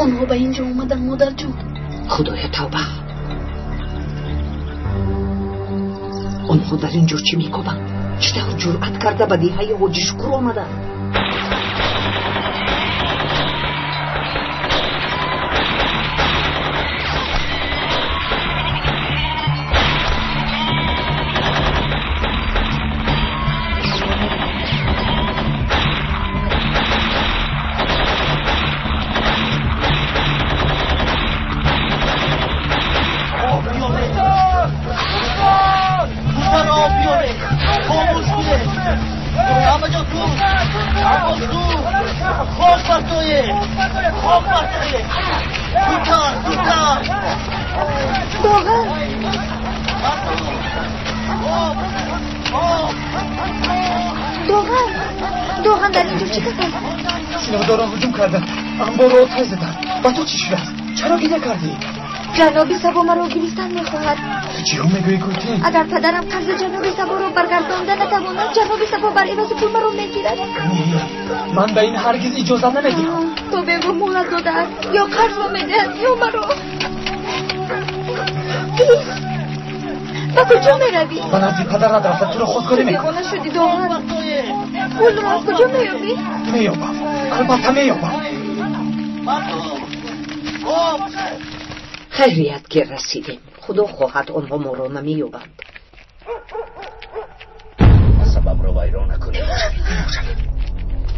Онҳо ба инҷо омаданд, модарҷон. Худоя, тавба! Онҳо дар инҷо чӣ мекобанд? Чӣ тавр ҷуръат карда ба деҳаи Ҳоҷи Шукур омаданд? Анборро оташ заданд. Ба ту чӣ шудааст? Чаро гиря кардӣ? Ҷаноби Сабо маро гирифтан мехоҳад. Чиҳо мегӯӣ, Гултин? Агар падарам қарзи ҷаноби Саборо баргардонда натавонад, ҷаноби Сабо бар ивази пул маро мегирад. Не, ман ба ин ҳаргиз иҷозат намедиҳам. То бего муҳлат додааст. Ё қарзро медиҳад, ё маро. Ба куҷо меравӣ? Ба назди падарат рафта туро хостгорӣ мекунам. Бегона шудӣ, Доған. Пулро аз куҷо меёбӣ? Меёбам, албатта меёбам. Хайрият ки расидем. Худо хоҳад онҳо моро намеёбанд. Сабабро вайрон накунед.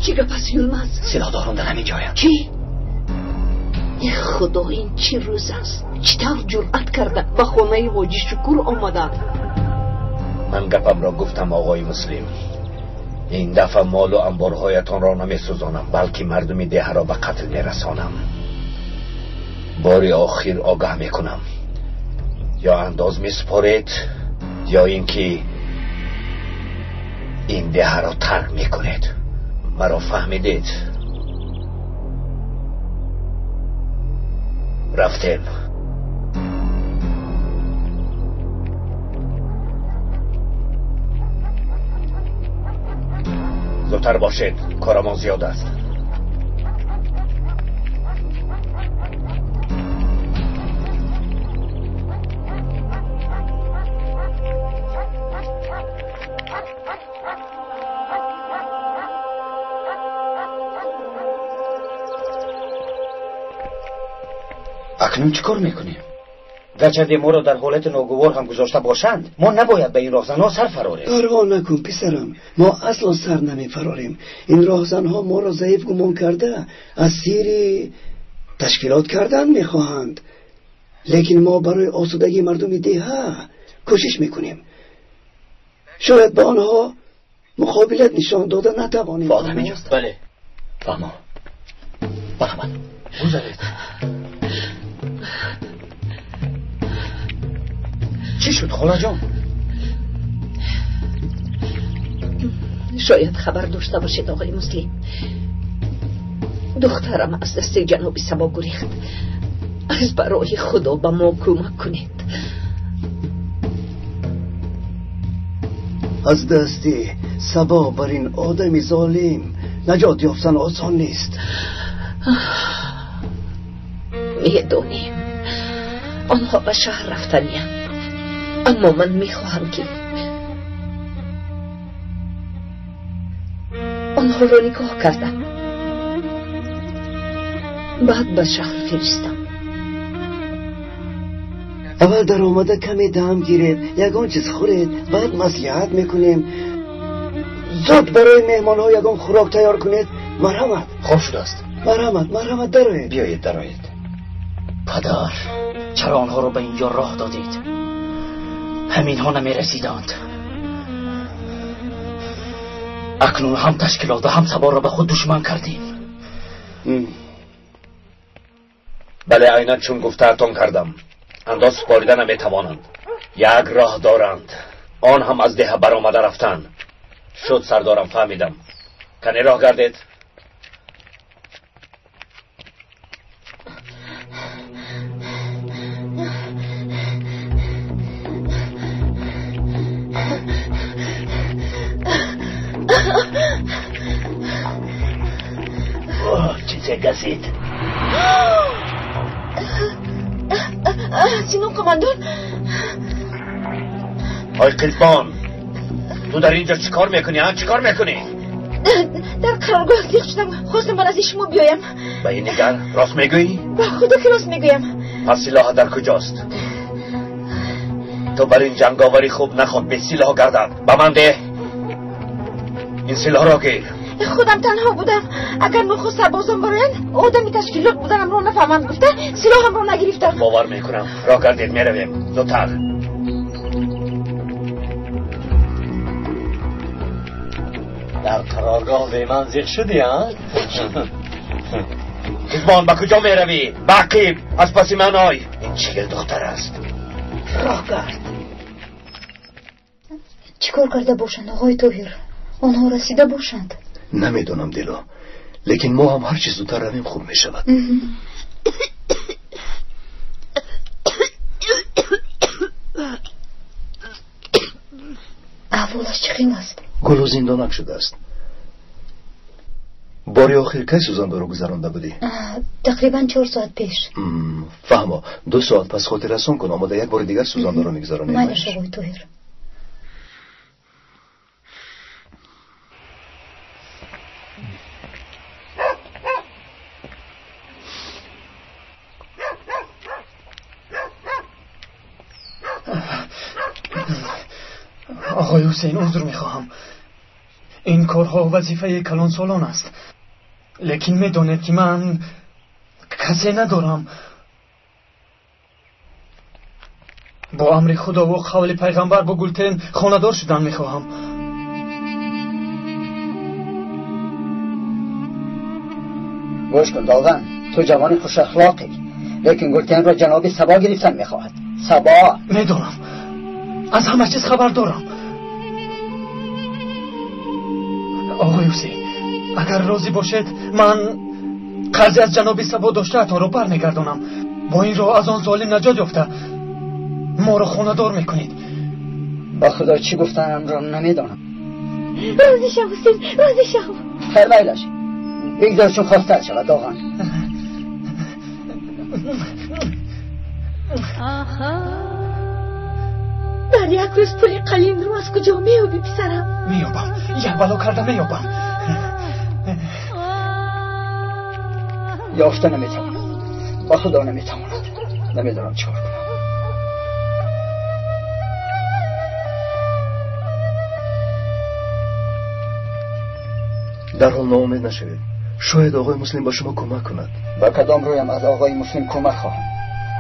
Чӣ гап аст, Юлмаз? Силоҳдорон дар ҳамин ҷоянд. Чӣ? Э Худо, ин чӣ рӯз аст? Чӣ тавр ҷуръат карда ба хонаи Ҳоҷи Шукур омаданд? Ман гапамро гуфтам, оғои Муслим. Ин дафъа молу анборҳоятонро намесӯзонам, балки мардуми деҳаро ба қатл мерасонам. Бори охир огаҳ мекунам. Ё андоз месупоред, ё ин ки ин деҳаро тарк мекунед. Маро фаҳмидед? Рафтем. Зудтар бошед, корамон зиёд аст. Акнун чӣ кор мекунем? Гарчанде моро дар ҳолати ногувор ҳам гузошта бошанд, мо набояд ба ин роҳзанҳо сар фарорем. Парво накун, писарам, мо асло сар намефарорем. Ин роҳзанҳо моро заиф гумон карда асири ташкилот кардан мехоҳанд. Лекин мо барои осудагии мардуми деҳа кӯшиш мекунем. Шояд ба онҳо муқобилат нишон дода натавонем. Фоат ҳаминҷост? Бале. Фаҳмо. Марҳамат, гузаред. Чӣ шуд, холаҷон? Шояд хабар дошта бошед, оғои Муслим. Духтарам аз дасти ҷаноби Сабо гурехт. Аз барои Худо ба мо кӯмак кунед. Аз дасти Сабо бар ин одами золим наҷот ёфтан осон нест. Медонем онҳо ба шаҳр рафтаниянд, аммо ман мехоҳам ки онҳоро нигоҳ кардам, баъд ба шаҳр фиристам. Аввал даромада каме дам гиред, ягон чиз хӯред, баъд маслиҳат мекунем. Зуд барои меҳмонҳо ягон хӯрок тайёр кунед. Марҳамат. Хоб шудааст. Марҳамат, марҳамат, дароед. Биёед, дароед. Падар, чаро онҳоро ба инҷо роҳ додед? Ҳаминҳо намерасиданд. Акнун ҳам ташкилот ва ҳам Саборо ба худ душман кардем. Бале, айнан чун гуфтаатон кардам. Андоз супорида наметавонанд. Як роҳ доранд, он ҳам аз деҳа баромада рафтан. Шуд, сардорам, фаҳмидам. Кане роҳ гардед. Чизе газид. Сино командон. Ой Қизбон, ту дар инҷо чӣ кор мекунӣ? Чӣ кор мекунӣ? Дар қароргоҳ зиқ шудам, хостам ба назди шумо биёям. Ба ин нигар рост мегӯӣ? Ба худо ки рост мегӯям. Пас силоҳ дар куҷост? Ту бар ин ҷанговарӣ хуб нахоҳ бесилоҳ гардад. Ба ман деҳ ин силоҳро гир. Худам танҳо будам. Агар нохост сарбозон бароянд, одами ташкилот буданамро нафаҳманд гуфта силоҳамро нагирифтам. Бовар мекунам. Роҳ гардед, меравем. Зудтар. Дар қароргоҳ бе ман зиқ шудӣ, а? Қизбон, ба куҷо меравӣ? Ба ақиб, аз паси ман ой. Ин чӣ гел духтар аст? Роҳ гард. Чӣ кор карда бошанд, оғои Тоҳир? Онҳо расида бошанд? Намедонам, Дило, лекин мо ҳам ҳарчи зудтар равем хуб мешавад. Аҳволаш чӣ хел аст? Гулу зиндонак шудааст. Бори охир кай сӯзандору гузаронда будӣ? Тақрибан 4 соат пеш. Фаҳмо, 2 соат пас хотиррасон кун, омода як бори дигар сӯзандоро мегузаронем. Майлаш, оғои Тоҳир. Оғои Ҳусейн, узр мехоҳам. Ин корҳо вазифаи калонсолон аст. Лекин медонед ки ман касе надорам. Бо амри Худо ва қавли пайғамбар бо Гултен хонадор шудан мехоҳам. Гӯш кун, Доған, ту ҷавони хушахлоқӣ, лекин Гултенро ҷаноби Сабо гирифтан мехоҳад. Сабо! Медонам, аз ҳама чиз хабар дорам. Оғои Ҳусейн, агар розӣ бошед, ман қарзе аз ҷаноби Сабо доштаатонро бармегардонам. Бо ин роҳ аз он золим наҷот ёфта моро хонадор мекунед. Ба худо чӣ гуфтанамро намедонам. Розӣ шав, Ҳусейн, розӣ шав. Хайр, майлаш, бигзор чун хостар шавад, Доған. Дар як рӯз пули қалинро аз куҷо меёбӣ, писарам? Меёбам, як бало карда меёбам. Ёфта наметавонам, ба худо наметавонам. Намедонам чӣ кор кунам. Дарҳол ноумед нашавед. Шояд оғои Муслим ба шумо кӯмак кунад. Ба кадом рӯям аз оғои Муслим кӯмак хоҳам?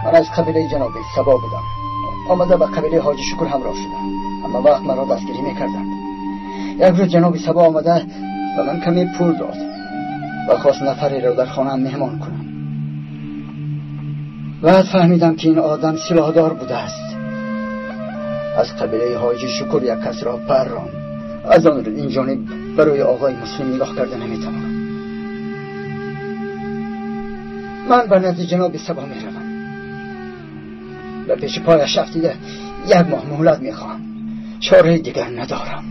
Ман аз қабилаи ҷаноби Сабо будам. Омада ба қабилаи ҳоҷи Шукур ҳамроҳ шудам. Аммо вақт маро дастгирӣ мекарданд. Як рӯз ҷаноби Сабо омада ба ман каме пул дод ва хост нафареро дар хонаам меҳмон кунам. Баъд фаҳмидам ки ин одам силоҳдор будааст. Аз қабилаи ҳоҷи Шукур як касро паррон. Аз он ин ҷониб барои оғои Муслим нигоҳ карда наметавонам. Ман ба назди ҷаноби Сабо меравам. Ба пеши пояш афтида як моҳ муҳлат мехоҳам. Чораи дигар надорам.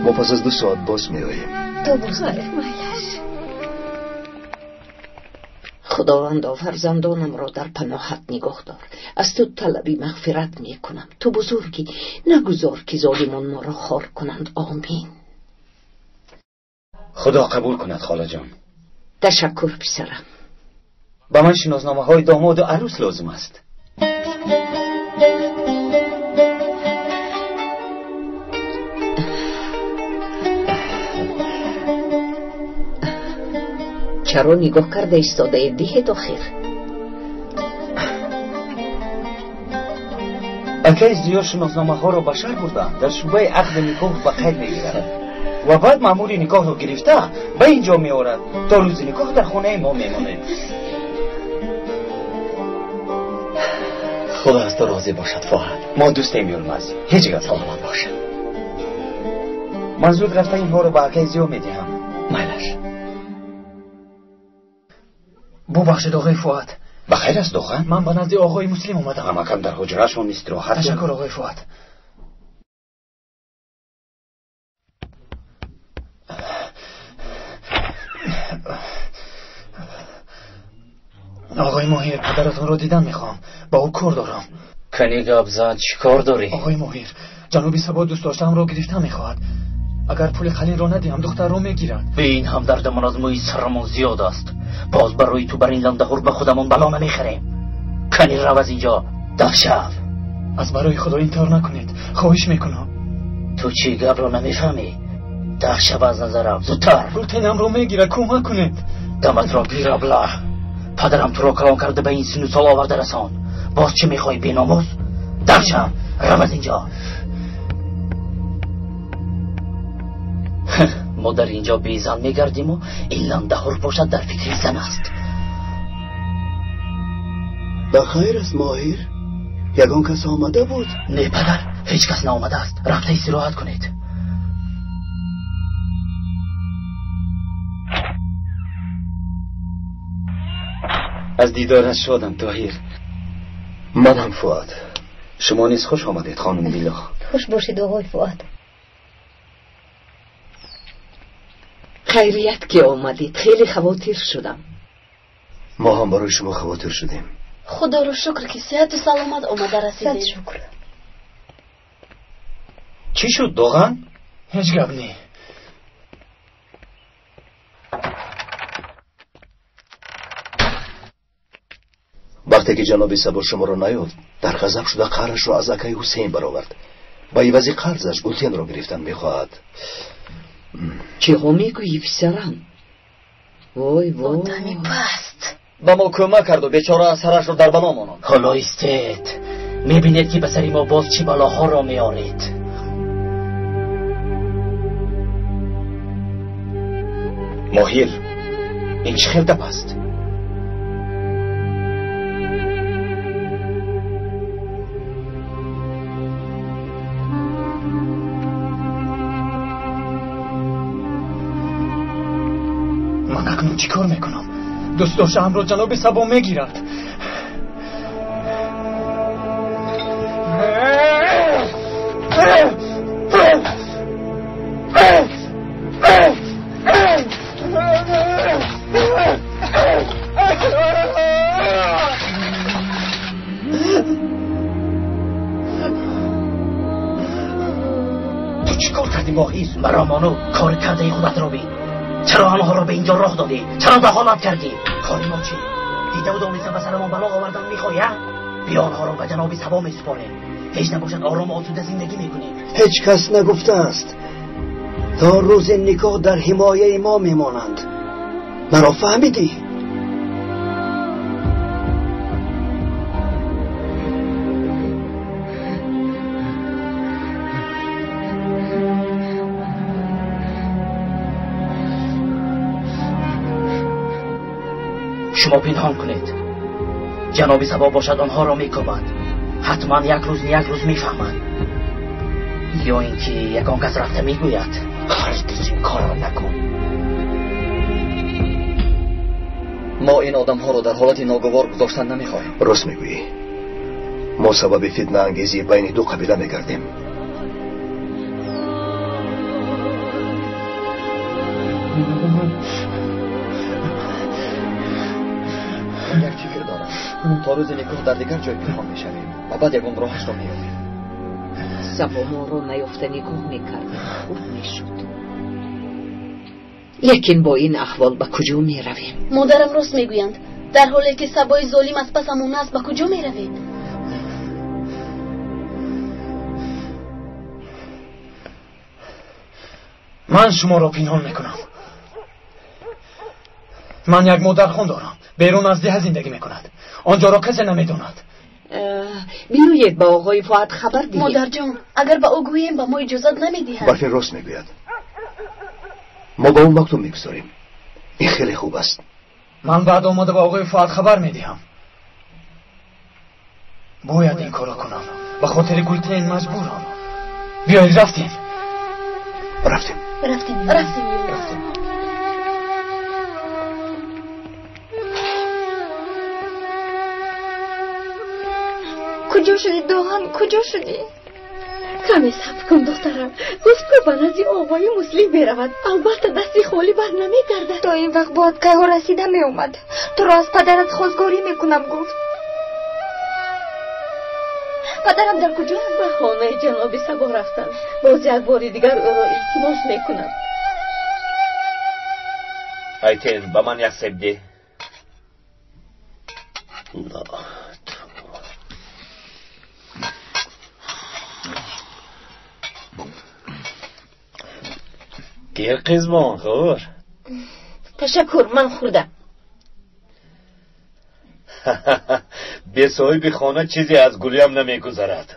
Мо пас аз 2 соат боз меоем. То боз, майлаш. Худовандо, фарзандонамро дар паноҳат нигоҳ дор. Аз ту талаби мағфират мекунам. Ту бузургӣ, нагузор ки золимон моро хор кунанд. Омин. Худо қабул кунад, холаҷон. Ташаккур, писарам. Ба ман шиносномаҳои домоду арӯс лозим аст. Чаро нигоҳ карда истодаед? Диҳед охир. Акаи Зиё шиносномаҳоро ба шаҳр бурданд, дар шӯъбаи ақди никоҳ ба қайд мегирад ва баъд маъмури никоҳро гирифта ба ин ҷо меорад. То рӯзи никоҳ дар хонаи мо мемонед. Худо аз ту розӣ бошад, Фоҳад. Мо дӯстем, Юлмаз. Ҳеҷ гап. Саломат бошад. Ман зуд рафта инҳоро ба акаи Зиё медиҳам. Майлаш. Бубахшед, оғои Фуад. Ба хайр аст, Доған? Ман ба назди оғои Муслим омадам. Амакам дар ҳуҷрашон истироҳат. Ташаккур, оғои Фуад. Оғои Моҳир, падаратонро дидан мехоҳам. Ба ӯ кор дорам. Кани гап зан, чӣ кор дорӣ? Оғои Моҳир, ҷаноби Сабо дӯст доштаамро гирифта мехоҳад. Агар пули қалинро надиҳам, духтарро мегирад. Бе ин ҳам дардамон аз мӯи сарамон зиёд аст. Боз барои ту бар ин ландаҳур ба худамон бало намехарем. Кани рав аз инҷо, даф шав. Аз барои Худо ин тавр накунед, хоҳиш мекунам. Ту чӣ гапро намефаҳмӣ? Даф шав аз назарам, зудтар. Гултенамро мегирад, кӯмак кунед. Даматро гир, аблаҳ. Падарам туро калон карда ба ин сину сол оварда расон. Боз чӣ мехоҳӣ, беномус? Даф шав, рав аз инҷо. Мо дар инҷо безан мегардиму ин ландаҳур бошад дар фикри зан аст. Ба хайр аст, Моҳир? Ягон кас омада буд? Не, падар, ҳеҷ кас наомадааст. Рафта истироҳат кунед. Аз дидорат шодам, Тоҳир. Ман ҳам, Фуад. Шумо низ хуш омадед, хонум Дило. Хуш бошед, оғои Фуад. Хайрият ки омадед, хеле хавотир шудам. Мо ҳам барои шумо хавотир шудем. Худоро шукр ки сиҳату саломат омада расидем. Сад шукр. Чӣ шуд, Доған? Ҳеҷ гап не. Вақте ки ҷаноби Сабо шуморо наёфт, дар ғазаб шуда қаҳрашро аз акаи Ҳусейн баровард. Ба ивази қарзаш Гултенро гирифтан мехоҳад. Чиҳо мегӯӣ, писарам? Вой, вой. Одами паст. Ба мо кӯмак карду бечора сарашро дар бало монд. Ҳоло истед, мебинед ки ба сари мо боз чӣ балоҳоро меоред. Моҳир, ин чӣ хел гап аст? Ман акнун чӣ кор мекунам? Дӯст доштаамро ҷаноби Сабо мегирад. Ту чӣ кор кардӣ, Моҳир? Маро мону кори кардаи худатро бин. Чаро онҳоро ба инҷо роҳ додӣ? Чаро дахолат кардӣ? Кори мо чӣ? Дидаву дониста ба сарамон бало овардан мехоҳӣ, а? Биё онҳоро ба ҷаноби Сабо месупорем. Ҳеҷ набошад орому осуда зиндагӣ мекунем. Ҳеҷ кас нагуфтааст. То рӯзи никоҳ дар ҳимояи мо мемонанд. Маро фаҳмидӣ? Шумо пинҳон кунед. Ҷаноби Сабо бошад онҳоро мекӯбад. Ҳатман як рӯз не як рӯз мефаҳмад. Ё ин ки ягон кас рафта мегӯяд. Ҳаргиз ин корро накун. Мо ин одамҳоро дар ҳолати ногувор гузоштан намехоҳем. Рост мегӯӣ. Мо сабаби фитнаангезӣ байни ду қабила мегардем. Як фикр дорам. То рӯзи никоҳ дар дигар ҷой пинҳон мешавем ва баъд ягон роҳашро меёбем. Сабо моро наёфта нигоҳ мекардем, хуб мешуд. Лекин бо ин аҳвол ба куҷо меравем? Модарам рост мегӯянд. Дар ҳоле ки Сабои золим аз пасамон аст, ба куҷо меравем? Ман шуморо пинҳон мекунам. Ман як модархон дорам. Берун аз деҳа зиндагӣ мекунад. Он ҷоро касе намедонад. Биёед ба оғои Фуад хабар диҳем. Модарҷон, агар ба ӯ гӯем, ба мо иҷозат намедиҳад. Барфин рост мегӯяд. Мо ба ӯ мактуб мегузорем. Ин хеле хуб аст. Ман баъд омада ба оғои Фуад хабар медиҳам. Бояд ин корро кунам. Ба хотири Гултен маҷбурам. Биёед, рафтем. Рафтем. Рафтем, рафтем, рафтем. Куҷо шудӣ, Доған? Куҷо шудӣ? Каме сабр кун духтарам. Гуфт ку ба назди оғои Муслим меравад. Албатта дасти холӣ бар намегардад. То ин вақт бояд кайҳо расида меомад. Туро аз падарат хостгорӣ мекунам, гуфт. Падарам дар куҷост? Ба хонаи ҷаноби Сабо рафтам. Боз як бори дигар ӯро илтимос мекунам. Айтен, ба ман як себ деҳ. Гир қизбон, хӯр. Ташаккур, ман хӯрдам. Бесоҳиби хона чизе аз гулиям намегузарад.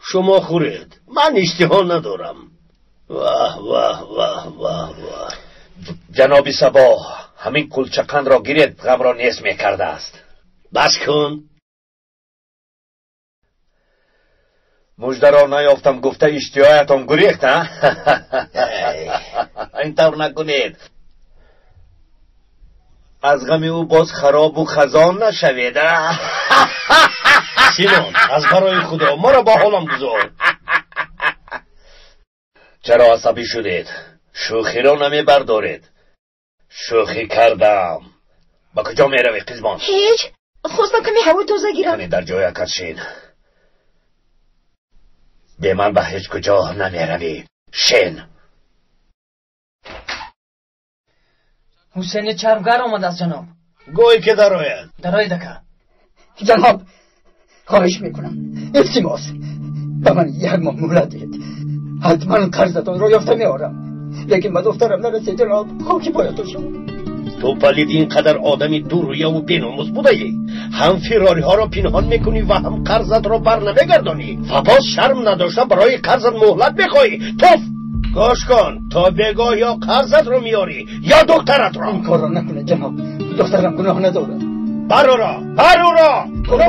Шумо хӯред, ман иштиҳо надорам. Ваҳ, ваҳ, ваҳ, ваҳ, ваҳ. Ҷаноби Сабо, ҳамин кулчақандро гиред, ғамро нес мекардааст. Бас кун. Муждаро наёфтам гуфта иштиҳоятон гурехт, а? Ин тавр накунед. Аз ғами ӯ боз харобу хазон нашавед. Синон, аз барои Худо маро бо ҳолам гузор. Чаро асабӣ шудед? Шӯхиро намебардоред. Шӯхӣ кардам. Ба куҷо меравӣ, қизбон? Ҳеҷ. Хостам каме ҳавои тоза гирам. Кане дар ҷоя шин. Бе ман ба ҳеҷ куҷо намеравӣ. Шин. Ҳусейни чармгар омадааст, ҷаноб. Гӯй ки дарояд. Дароед, ака. Ҷаноб, хоҳиш мекунам, илтимос, ба ман як моҳ муҳлат диҳед. Ҳатман қарзатонро ёфта меорам. Лекин ба духтарам нарасед, ҷаноб, хоки поятон шавад. Ту палид ин қадар одами дуррӯяву беномус будаӣ. Ҳам фирориҳоро пинҳон мекунӣ ва ҳам қарзатро бар намегардонӣ ва боз шарм надошта барои қарзат муҳлат мехоҳӣ. Туф! Гӯш кун, то бегоҳ ё қарзатро меорӣ ё духтаратро. Ин корро накунед, ҷаноб, духтарам гуноҳ надорад. Бар ӯро, бар ӯро!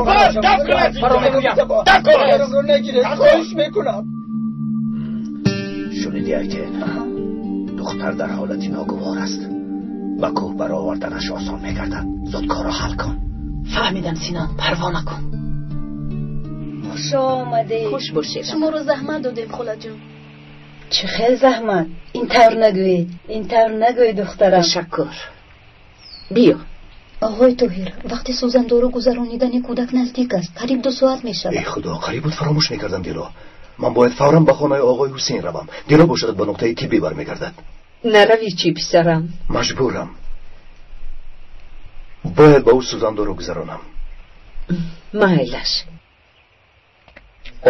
Бар, даф кун аз инҷо! Даф кун! Духтарамро нагиред, хоҳиш мекунам. Шунидӣ, Айтен? Духтар дар ҳолати ногувор аст. Ба кӯҳ бароварданаш осон мегардад. Зуд корро ҳал кун. Фаҳмидам, Синон, парво накун. Хуш омадед. Хуш бошед. Шуморо заҳмат додем, холаҷон. Чӣ хел заҳмат? Ин тавр нагӯед, ин тавр нагӯед, духтарам. Ташаккур. Биё. Оғои Тоҳир, вақти сӯзандору гузаронидани кӯдак наздик аст. Қариб 2 соат мешавад. Эй Худо, қариб буд фаромӯш мекардам, Дило. Ман бояд фавран ба хонаи оғои Ҳусейн равам. Дило бошад ба нуқтаи тиббӣ бармегардад. Наравӣ чӣ, писарам? Маҷбурам. Бояд ба ӯ сӯзандору гузаронам. Майлаш.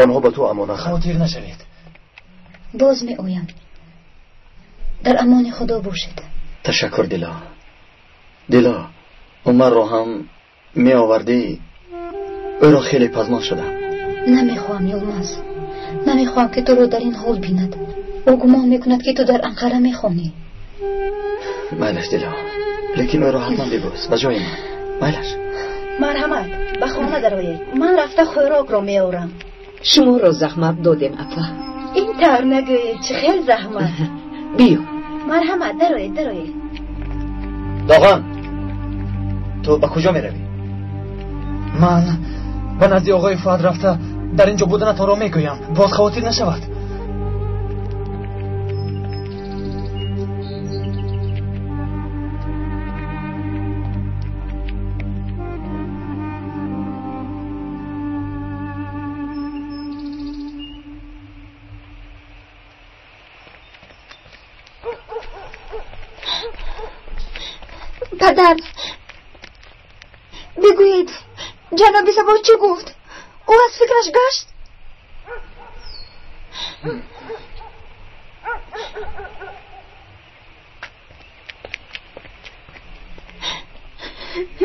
Онҳо ба ту амонатанд. Хавотир нашавед. Боз меоям. Дар амони Худо бошед. Ташаккур, Дило. Дило, Умарро ҳам меовардӣ, ӯро хеле пазмон шудам. Намехоҳам, Йилмаз. Намехоҳам ки туро дар ин ҳол бинад. Ӯ гумон мекунад ки ту дар Анқара мехонӣ. Майлаш, Дило, лекин ӯро ҳатман бибӯс ба ҷои ман. Майлаш. Марҳамат, ба хона дароед. Ман рафта хӯрокро меорам. Шуморо заҳмат додем, апа. Ин тавр нагӯед, чӣ хел заҳмат. Биё. Марҳамат, дароед, дароед. Доған, ту ба куҷо меравӣ? Ман ба назди оғои Фуад рафта дар ин ҷо буданатонро мегӯям. Боз хавотир нашавад. Падар, бигӯед, ҷаноби Сабо чӣ гуфт? Ӯ аз фикраш гашт?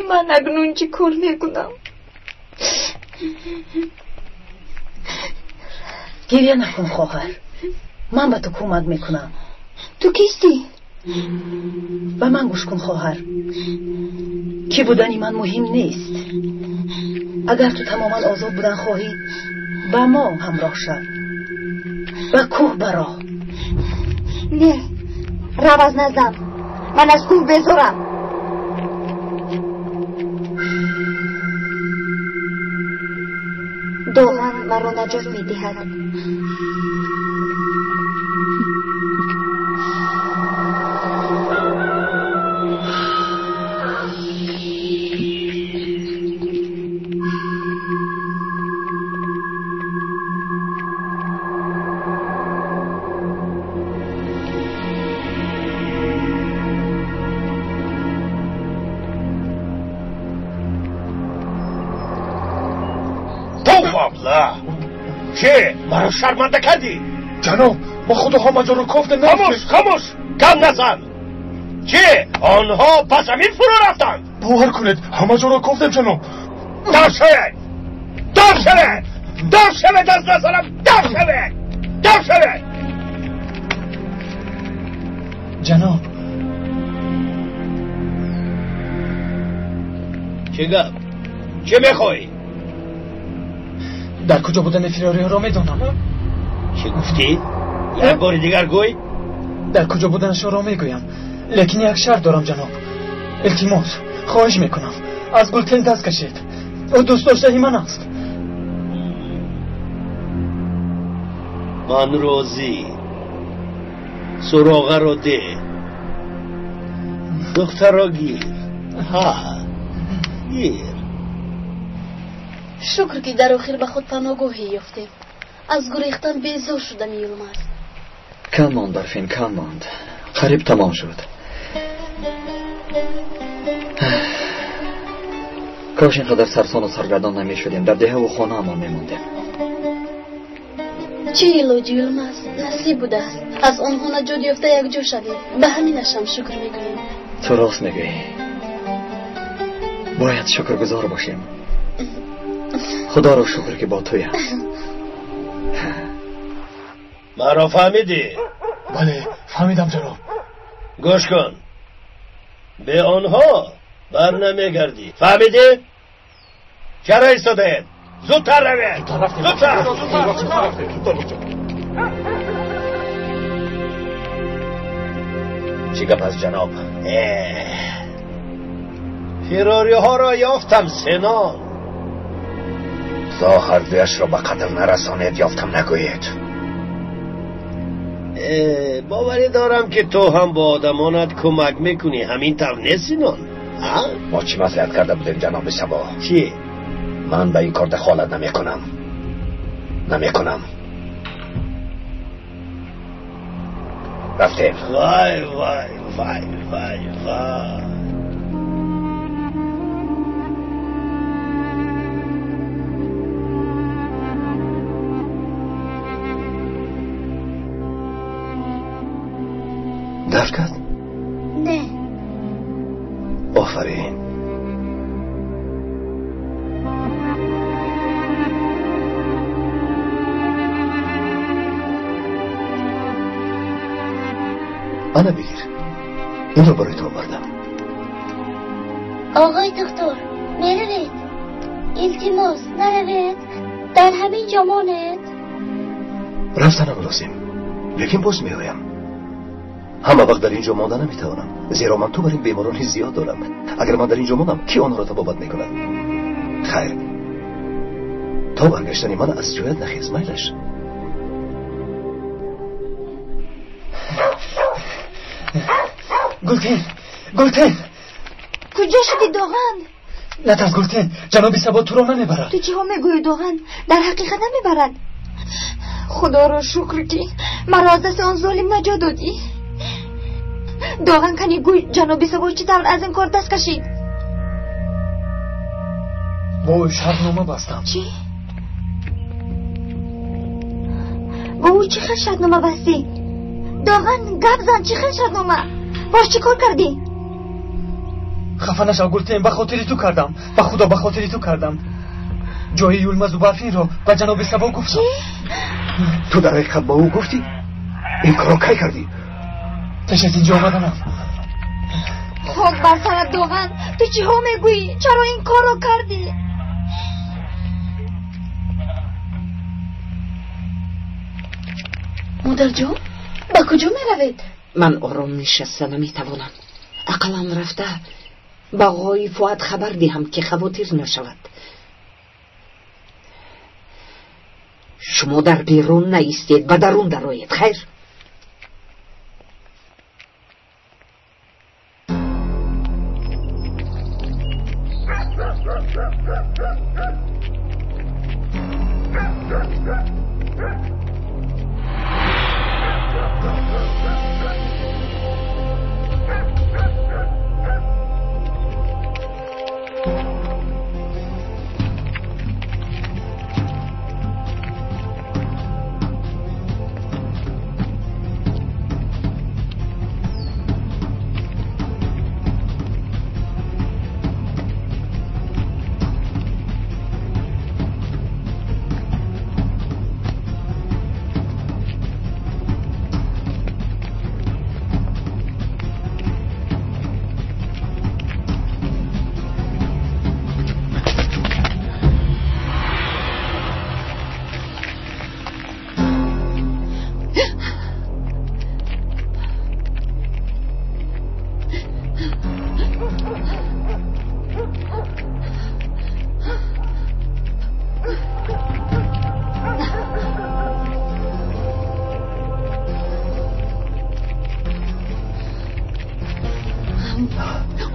Ман акнун чӣ кор мекунам? Гиря накун, хоҳар. Ман ба ту кӯмак мекунам. Ту кистӣ? Ба ман гӯш кун, хоҳар. Кӣ будани ман муҳим нест. Агар ту тамоман озод будан хоҳӣ, ба мо ҳамроҳ шав. Ба кӯҳ баро. Не, рав аз наздам. Ман аз кӯҳ безорам. Доған маро маро наҷот медиҳад. Чӣ? Маро шарманда кардӣ? Ҷаноб, мо худо ҳамаҷоро кофта нафтем. Хомӯш, хомӯш! Гап назан! Чӣ? Онҳо ба замин фурӯ рафтанд? Бовар кунед, ҳамаҷоро кофтем, ҷаноб. Дор шавед! Дор шавед! Дор шавед аз назарам! Дор шавед! Дор шавед! Ҷаноб. Чӣ гап? Чӣ мехоҳӣ? Дар куҷо будани фирориҳоро медонам. Чӣ гуфтӣ? Як бори дигар гӯй. Дар куҷо буданашонро мегӯям, лекин як шарт дорам, ҷаноб. Илтимос, хоҳиш мекунам, аз Гултен даст кашед. Ӯ дӯстдоштаи ман аст. Ман розӣ. Суроғаро деҳ. Духтарро гир. Ҳа, гир. Шукр, ки дар охир ба худ паноҳгоҳе ёфтем. Аз гурехтан безор шудам, Юлмаз. Кам монд, Барфин, кам монд. Қариб тамом шуд. Кош ин қадар сарсону саргардон намешудем, дар деҳаву хонаамон мемондем. Чӣ илоҷи, Юлмаз? Насиб будааст. Аз онҳо наҷот ёфта якҷо шавем. Ба ҳаминашам шукр мекунем. Ту рост мегӯӣ. Бояд шукргузор бошем. Худоро шукр, ки бо туям. Маро фаҳмидӣ? Бале, фаҳмидам, ҷаноб. Гӯш кун. Бе онҳо бар намегардӣ. Фаҳмидӣ? Чаро истодаед? Зудтар равед! Зудтар! Чӣ гап аст, ҷаноб? Фирориҳоро ёфтам, Сенон. То ҳардуяшро ба қатл нарасонед, ёфтам нагӯед. Боварӣ дорам, ки ту ҳам бо одамонат кӯмак мекунӣ. Ҳамин тавр нест, Синон? Мо чӣ маслиҳат карда будем, ҷаноби Сабо? Чӣ? Ман ба ин кор дахолат намекунам. Намекунам. Рафтем. Вай, вай, вай, вай, вай. Дард кард? Не. Офарин. Ана бигир. Инро барои ту овардам. Оғои доктор, меравед? Илтимос, наравед. Дар ҳамин ҷо монед. Рафтанам лозим, лекин боз меоям. Ҳама вақт дар ин ҷо монда наметавонам, зеро ман ту бар ин беморони зиёд дорам. Агар ман дар ин ҷо монам, ки онҳоро табобат мекунад? Хайр, то баргаштани ман аз ҷоят нахез, майлаш. Гултен, Гултен! Куҷо шудӣ, Доған? Натарс, Гултен, ҷаноби Сабо туро намебарад. Ту чиҳо мегӯӣ, Доған? Дар ҳақиқат намебарад. Худоро шукр, ки маро аз дасти он золим наҷот додӣ. Доған, кани гӯй, ҷаноби Сабо чӣ тавр аз ин кор даст кашид? Бо ӯ шартнома бастам. Чӣ? Бо ӯ чӣ хел шартнома бастӣ? Доған, гап зан, чӣ хел шартнома? Бош чӣ кор кардӣ? Хафа нашав, Гултен, ба хотири ту кардам. Ба худо, ба хотири ту кардам. Ҷои Юлмазу Барфинро ба ҷаноби Сабо гуфтам. Ту дар ҳақиқат ба ӯ гуфтӣ? Ин корро кай кардӣ? Пеш аз инҷо омаданам. Хок бар сарат, Доған, ту чиҳо мегӯӣ? Чаро ин корро кардӣ? Модарҷон, ба куҷо меравед? Ман ором нишаста наметавонам. Ақаллан рафта ба оғои Фуад хабар диҳам, ки хавотир нашавад. Шумо дар берун наистед, ба дарун дароед. Хайр.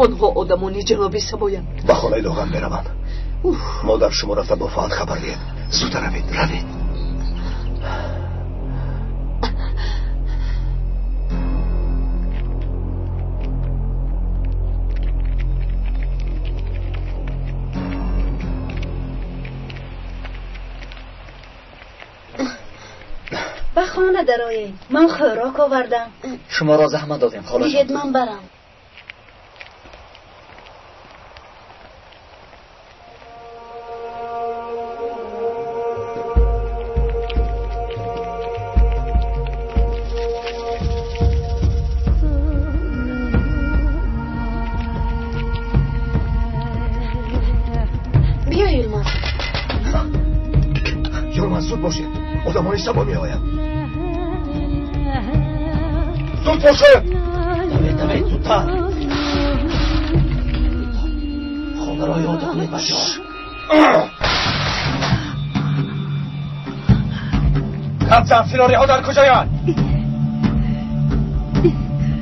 Онҳо одамони ҷаноби Сабоянд. Ба хонаи Доған мераванд. Модар шумо рафта бо Фаҳд хабар диҳед. Зудтар равед, равед. Ба хона дароед. Ман хӯрок овардам. Шуморо заҳмат додем, холаҷон. Диҳед ман барам. Одамони Сабо меоянд. Зуд бошед! Давед, давед, зудтар! Хонаро ёда кунед, бачаҳо. Гап зан, фирориҳо дар куҷоянд?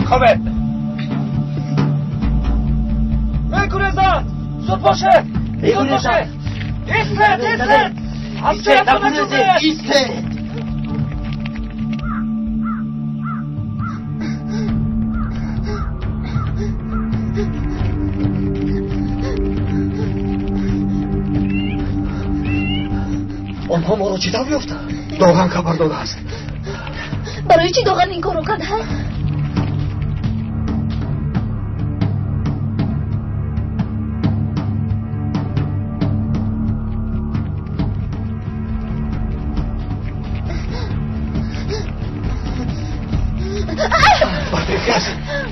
Хобед! Мегурезанд! Зуд бошед! Зуд бошед! Истед, истед! Истед, нагурезед, истед! Онҳо моро чӣ тавр ёфтанд? Доған хабар додааст. Барои чӣ Доған ин корро кард, ҳа?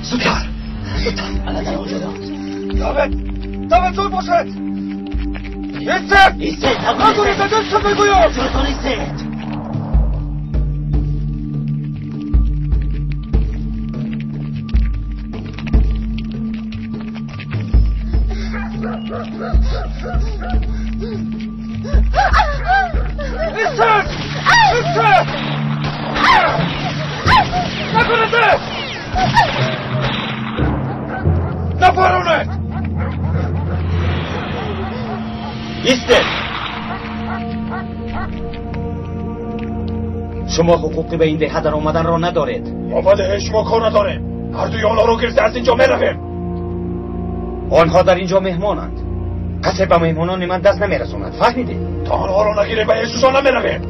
Зудтар! Зудтар! Ана дар он ҷо. Давед! Давед, зуд бошед! Истед! Истед! Нагурезед, истед мегӯям! Ҷойтон истед! Истед! Истед! Нагурезед! Напаронед! Истед! Шумо ҳуқуқи ба ин деҳа даромаданро надоред. Мо ба деҳаи шумо кор надорем. Ҳардуи онҳоро гирифта аз ин ҷо меравем. Онҳо дар ин ҷо меҳмонанд. Касе ба меҳмонони ман даст намерасонад. Фаҳмидед? То онҳоро нагирем ба ҳечшон намеравем.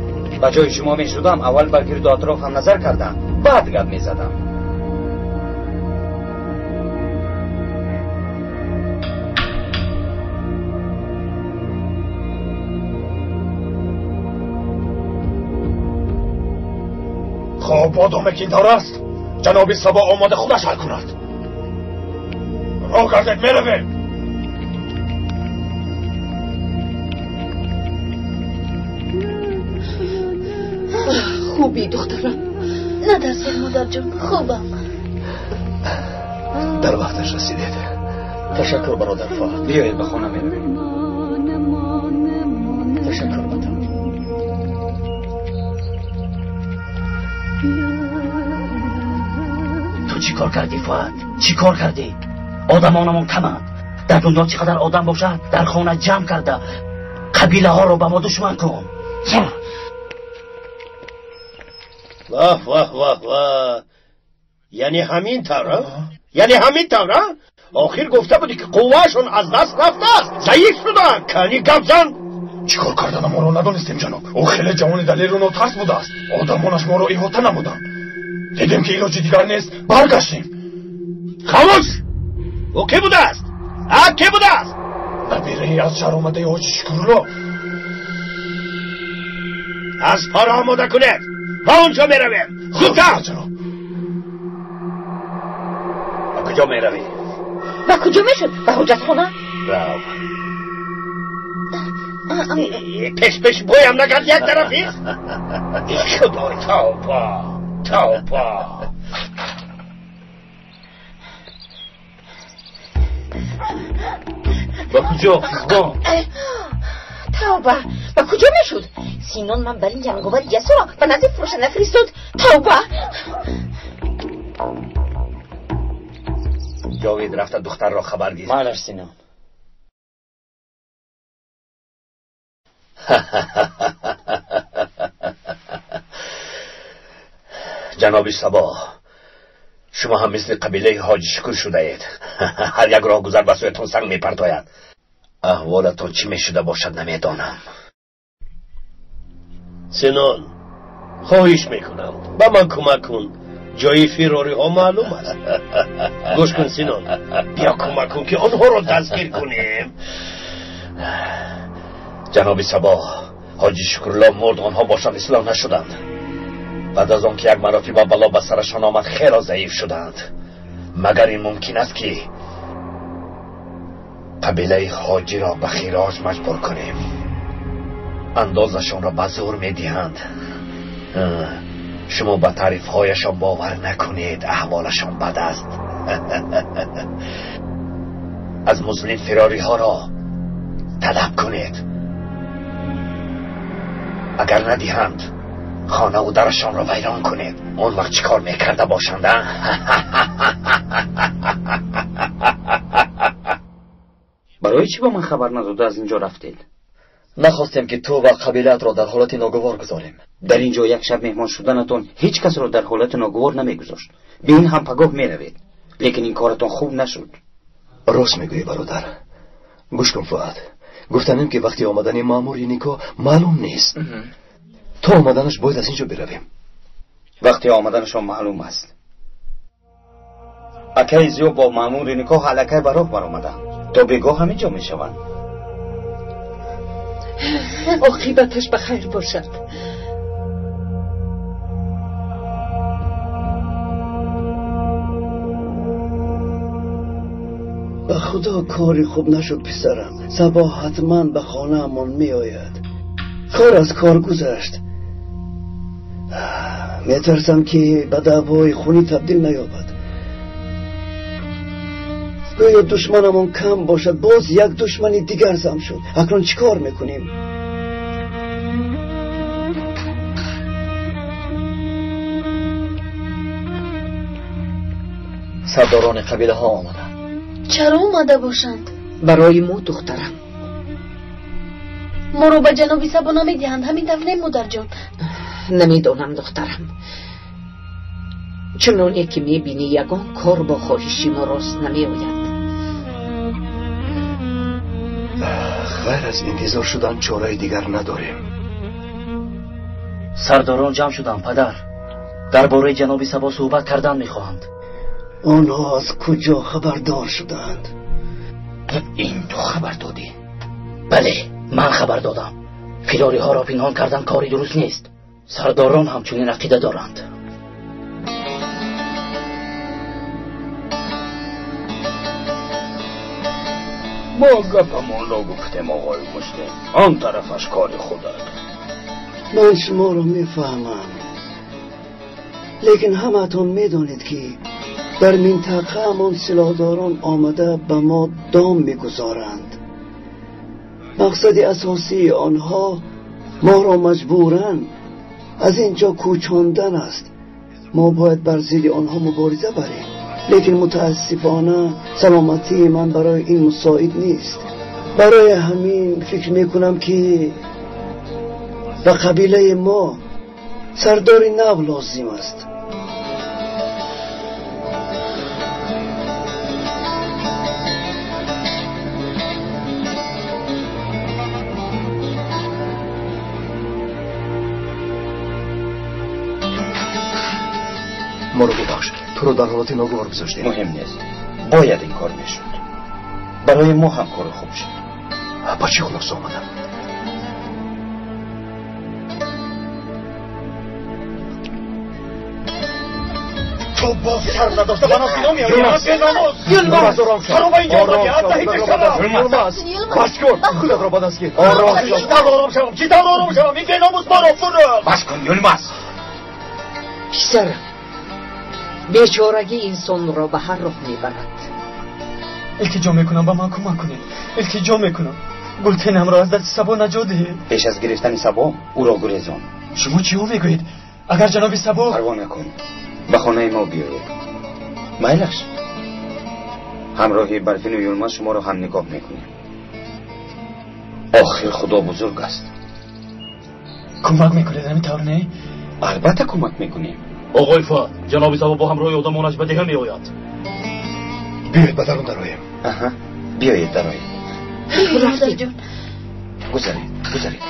Ба ҷои шумо мешудам, аввал ба гирду атрофам назар кардам, баъд гап мезадам. Хоб, одаме ки ин тавр аст, ҷаноби Сабо омода худаш ҳал кунад. Роҳ гардед, меравем. Хуби, духтарам? Натарсед, модарҷон, хубам. Дар вақташ расидед. Ташаккур, бародар Фаҳд. Биёед ба хона меравем. Ташаккур, ватан. Чӣ кор кардӣ, Фуад? Чӣ кор кардӣ? Одамонамон каманд. Дар дунё чӣ қадар одам бошад, дар хона ҷамъ карда қабилаҳоро ба мо душман кун. Ваҳ, ваҳ, ваҳ, ваҳ! Яъне ҳамин тавр, яъне ҳамин тавр? Охир гуфта будӣ, ки қувваашон аз даст рафтааст, заиф шуданд. Кани, гап зан. Чӣ кор карданамонро надонистем, ҷаноб. Ӯ хеле ҷавони далеру нотарс будааст. Одамонаш моро иҳота намуданд. Дидем, ки илоҷи дигар нест, баргаштем. Хомӯш! Ӯ кӣ будааст? А, кӣ будааст? Набираи аз шаҳр омадаи ҳоҷи Шукурулло. Аспҳоро омода кунед, ба он ҷо меравем. Зудтар! Ҷаноб. Ба куҷо меравӣ? Ба куҷо мешуд? Ба ҳоҷатхона. Рав. Пеш пеш боям накард, як тарафи. Худой, тавба, тавба! Ба куҷо, қизбон? Тавба, ба куҷо мешуд? Синон ман бар ин ҷанговари ҷасурро ба назди фурӯшанда фиристод. Тавба! Ҷовид, рафта духтарро хабар гир. Майлаш, Синон. Ҷаноби Сабо, шумо ҳам мисли қабилаи ҳоҷи Шукр шудаед. Ҳар як роҳгузар ба сӯятон санг мепартояд. Аҳволатон чӣ мешуда бошад, намедонам. Синон, хоҳиш мекунам, ба ман кӯмак кун. Ҷои фирориҳо маълум аст. Гӯш кун, Синон, биё кӯмак кун, ки онҳоро дастгир кунем. Ҷаноби Сабо, ҳоҷи Шукрулло мурд, онҳо бошанд ислоҳ нашуданд. Баъд аз он ки як маротиба бало ба сарашон омад, хело заиф шуданд. Магар ин мумкин аст, ки қабилаи ҳоҷиро ба хироҷ маҷбур кунем? Андозашонро ба зӯр медиҳанд. Шумо ба таърифҳояшон бовар накунед, аҳволашон бад аст. Аз муслим фирориҳоро талаб кунед. Агар надиҳанд, хонаву дарашонро вайрон кунед. Он вақт чӣ кор мекарда бошанд, а? Барои чӣ ба ман хабар надода аз ин ҷо рафтед? Нахостем, ки ту ва қабилаатро дар ҳолати ногувор гузорем. Дар ин ҷо як шаб меҳмон шуданатон ҳеҷ касро дар ҳолати ногувор намегузошт. Бе ин ҳам пагоҳ меравед, лекин ин коратон хуб нашуд. Рост мегӯӣ, бародар. Гӯш кун, Фуад, гуфтанем, ки вақти омадани маъмури никоҳ маълум нест. То омаданаш бояд аз ин ҷо биравем. Вақти омаданашон маълум аст. Акаи Зиё бо маъмури никоҳ аллакай ба роҳ баромаданд. То бегоҳ ҳамин ҷо мешаванд. Оқибаташ ба хайр бошад. Ба худо, кори хуб нашуд, писарам. Сабо ҳатман ба хонаамон меояд. Кор аз кор гузашт. Метарсам, ки ба даъвои хунӣ табдил наёбад. Гӯё душманамон кам бошад, боз як душмани дигар зам шуд. Акнун чӣ кор мекунем? Сардорони қабилаҳо омаданд. Чаро омада бошанд? Барои мо, духтарам. Моро ба ҷаноби Сабо намедиҳанд, ҳамин тавр не, модарҷон? Намедонам, духтарам. Чуноне ки мебинӣ, ягон кор бо хоҳиши мо рост намеояд. Ғайр аз интизор шудан чораи дигар надорем. Сардорон ҷамъ шуданд, падар. Дар бораи ҷаноби Сабо суҳбат кардан мехоҳанд. Онҳо аз куҷо хабардор шуданд? Ин ту хабар додӣ? Бале, ман хабар додам. Фирориҳоро пинҳон кардан кори дуруст нест. Сардорон ҳамчунин ақида доранд. Мо гапамонро гуфтем, оғои Муслим, он тарафаш кори худат. Ман шуморо мефаҳмам, лекин ҳамаатон медонед, ки дар минтақаамон силоҳдорон омада ба мо дом мегузоранд. Мақсади асосии онҳо моро маҷбуран аз ин ҷо кӯчондан аст. Мо бояд бар зидди онҳо мубориза барем. Лекин мутаассифона саломатии ман барои ин мусоид нест. Барои ҳамин фикр мекунам, ки ба қабилаи мо сардори нав лозим аст. Моро бубахш, туро дар ҳолати ногувор гузоштем. Муҳим нест, бояд ин кор мешуд. Барои мо ҳам кори хуб шуд. Ба чӣ хулоса омадам? Ту боз шарм надошта ба нас ино меоӣ? Беномус! Юлмаз, ором шав. Чаро ба инҷо омадӣ? Аз даҳи пешам! Юлмаз, бас кун, худатро ба даст гир. Ором шав. Чӣ тавр ором шавам? Чӣ тавр ором шавам? Ин беномус моро фурӯхт. Бас кун, Юлмаз. Писарам, бечорагӣ инсонро ба ҳар роҳ мебарад. Илтиҷо мекунам, ба ман кӯмак кунед. Илтиҷо мекунам, Гултенамро аз дасти Сабо наҷот диҳед. Пеш аз гирифтани Сабо ӯро гурезон. Шумо чиҳо мегӯед? Агар ҷаноби Сабо... Парво накун, ба хонаи мо биёед. Майлаш, ҳамроҳи Барфину Юлмаз шуморо ҳам нигоҳ мекунем. Охир Худо бузург аст. Кӯмак мекунед, ҳамин тавр не? Албатта кӯмак мекунем. Оғои Фуад, ҷаноби Сабо бо ҳамроҳи одамонаш ба деҳа меояд. Биёед ба дарун дароем. Аҳа, биёед дароем. Модарҷон. Гузаред, гузаред.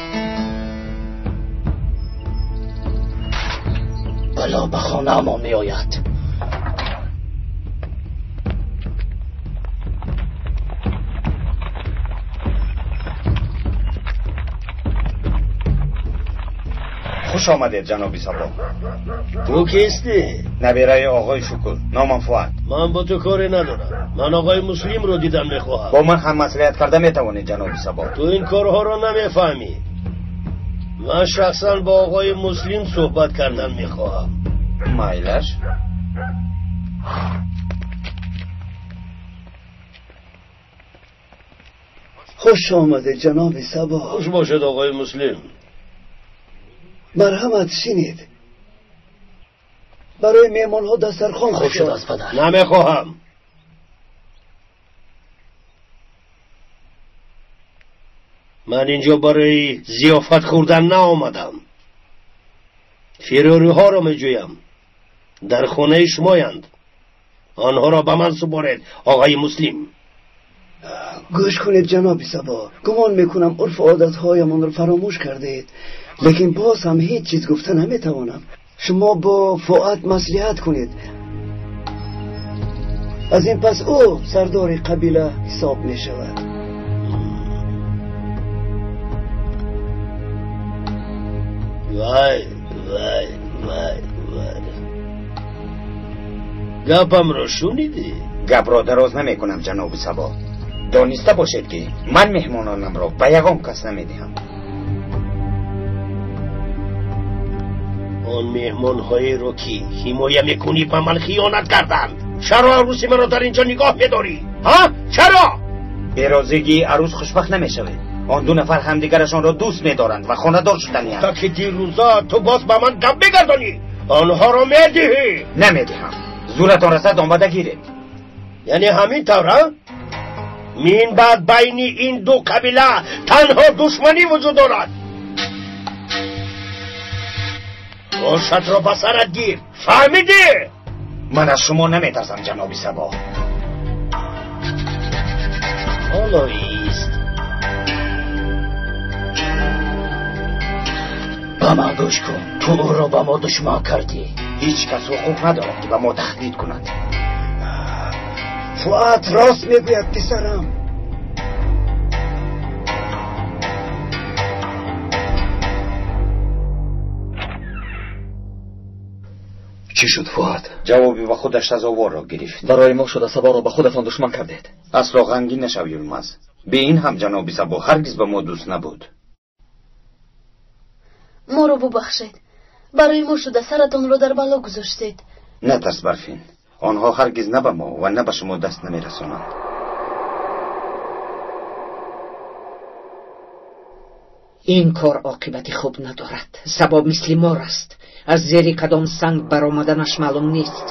Бало ба хонаамон меояд. Хуш омадед, ҷаноби Сабо. Ту кистӣ? Набираи оғои Шукур, номам Фуад. Ман бо ту коре надорам. Ман оғои Муслимро дидан мехоҳам. Бо ман ҳам маслиҳат карда метавонед, ҷаноби Сабо. Ту ин корҳоро намефаҳмӣ. Ман шахсан бо оғои Муслим суҳбат кардан мехоҳам. Майлаш. Хуш омадед, ҷаноби Сабо. Хуш бошед, оғои Муслим. Марҳамат, шинед. Барои меҳмонҳо дастархон хуб шудааст, падар. Намехоҳам. Ман инҷо барои зиёфат хӯрдан наомадам. Фирориҳоро меҷӯям. Дар хонаи шумоянд. Онҳоро ба ман супоред, оғои Муслим. Гӯш кунед, ҷаноби Сабо. Гумон мекунам урфу одатҳоямонро фаромӯш кардаед. Лекин боз ҳам ҳеҷ чиз гуфта наметавонам. Шумо бо Фуад маслиҳат кунед. Аз ин пас ӯ сардори қабила ҳисоб мешавад. Вай, вай, вай, вай. Гапамро шунидӣ? Гапро дароз намекунам, ҷаноби Сабо. Дониста бошед, ки ман меҳмононамро ба ягон кас намедиҳам. Он меҳмонҳоеро, ки ҳимоя мекунӣ, ба ман хиёнат карданд. Чаро арӯси маро дар инҷо нигоҳ медорӣ? Ҳа? Чаро? Берозигии арӯс хушбахт намешавед. Он ду нафар ҳамдигарашонро дӯст медоранд ва хонадор шуданианд. То ки дирӯза ту боз ба ман гап мегардонӣ, онҳоро медиҳӣ. Намедиҳам. Зуратон расад, омада гиред. Яъне ҳамин тавр, ҳа? Мин баъд байни ин ду қабила танҳо душманӣ вуҷуд дорад. Ошатро ба сарат гир, фаҳмидӣ? Ман аз шумо наметарсам, ҷаноби Сабо. Ҳоло ист. Ба ман гӯш кун, ту ӯро ба мо душман кардӣ. Ҳеҷ кас ҳуқуқ надорад, ки ба мо таҳдид кунад. Фуад рост мегӯяд, писарам. Чӣ шуд, Фуад? Ҷавоби ба худаш сазоворро гирифт. Барои мо шуда Саборо ба худатон душман кардед. Асло ғамгин нашав, Юлмаз. Бе ин ҳам ҷаноби Сабо ҳаргиз ба мо дӯст набуд. Моро бубахшед. Барои мо шуда саратонро дар бало гузоштед. Натарс, Барфин. Онҳо ҳаргиз на ба мо ва на ба шумо даст намерасонанд. Ин кор оқибати хуб надорад. Сабо мисли мор аст. Аз зери кадом санг баромаданаш маълум нест.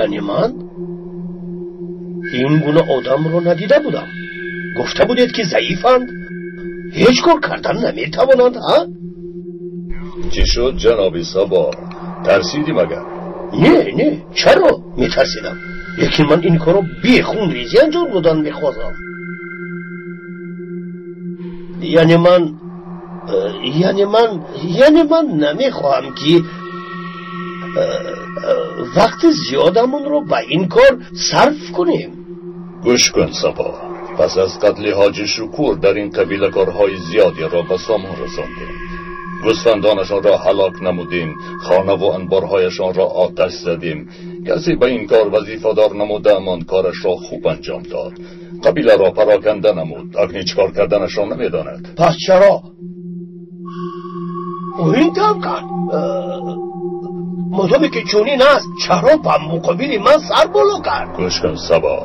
Яъне ман ин гуна одамро надида будам. Гуфта будед, ки заифанд, ҳеҷ кор кардан наметавонанд, ҳа? Чӣ шуд, ҷаноби Сабо? Тарсидӣ магар? Не, не, чаро метарсидам? Лекин ман ин корро бехунрезӣ анҷом додан мехоҳам. Яъне ман намехоҳам, ки вақти зиёдамонро ба ин кор сарф кунем. Гӯш кун, Сабо. Пас аз қатли ҳоҷи Шукур дар ин қабила корҳои зиёдеро ба сомон расондем. Гӯсфандонашонро ҳалок намудем, хонаву анборҳояшонро оташ задем. Касе ба ин кор вазифадор намудаамон корашро хуб анҷом дод. Қабиларо пароканда намуд. Акнун чӣ кор карданашро намедонад. Пас чаро ӯ ин тавр кард? Модоме ки чунин аст, чаро ба муқобили ман сар боло кард? Гӯш кун, Сабо.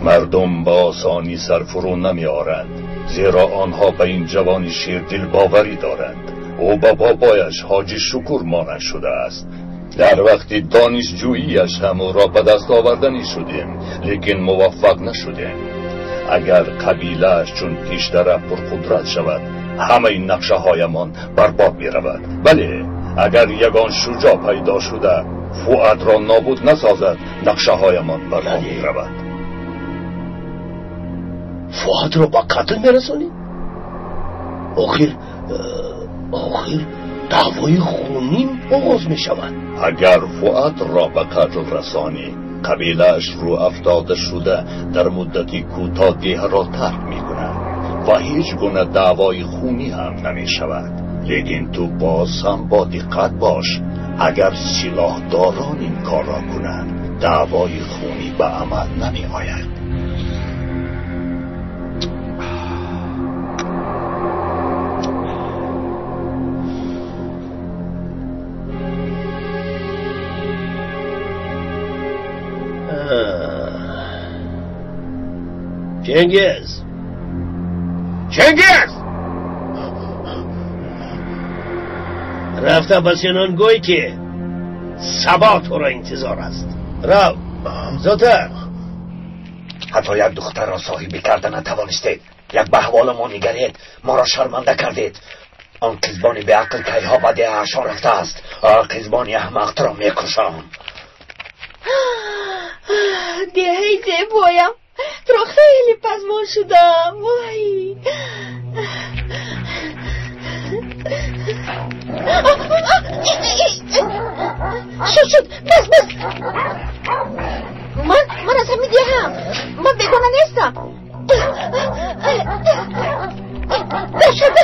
Мардум ба осонӣ сарфурӯ намеоранд, зеро онҳо ба ин ҷавони ширдил боварӣ доранд. Ӯ ба бобояш ҳоҷи Шукур монанд шудааст. Дар вақти донишҷӯияш ҳам ӯро ба даст оварданӣ шудем, лекин муваффақ нашудем. Агар қабилааш чун пештара пурқудрат шавад, ҳамаи нақшаҳоямон барбод меравад. Бале, агар ягон шуҷоъ пайдо шуда Фуадро нобуд насозад, нақшаҳоямон барбод меравад. Фуадро ба қатл мерасонӣ? Охир даъвои хунин оғоз мешавад. Агар Фуадро ба қатл расонӣ, қабилааш рӯ афтода шуда дар муддати кӯтоҳ деҳро тарк мекунад ва ҳеҷ гуна даъвои хунӣ ҳам намешавад. Лекин ту боз ҳам бо диққат бош. Агар силоҳдорон ин корро кунанд, даъвои хунӣ ба амал намеояд. Чингиз! Чингиз! Рафта ба Синон гӯй, ки Сабо туро интизор аст. Рав, зудтар. Ҳатто як духтарро соҳибӣ карда натавонистед. Як ба аҳволи мо нигаред, моро шарманда кардед. Он қизбони беақл кайҳо ба деҳаашон рафтааст. Қизбони аҳмақ туро мекушам. Деҳаи зебоям, туро хеле пазмон шудам. Вой! Шуд, бас, бас. Ман аз ҳамин деҳаам. Ман бегона нестам. Башад.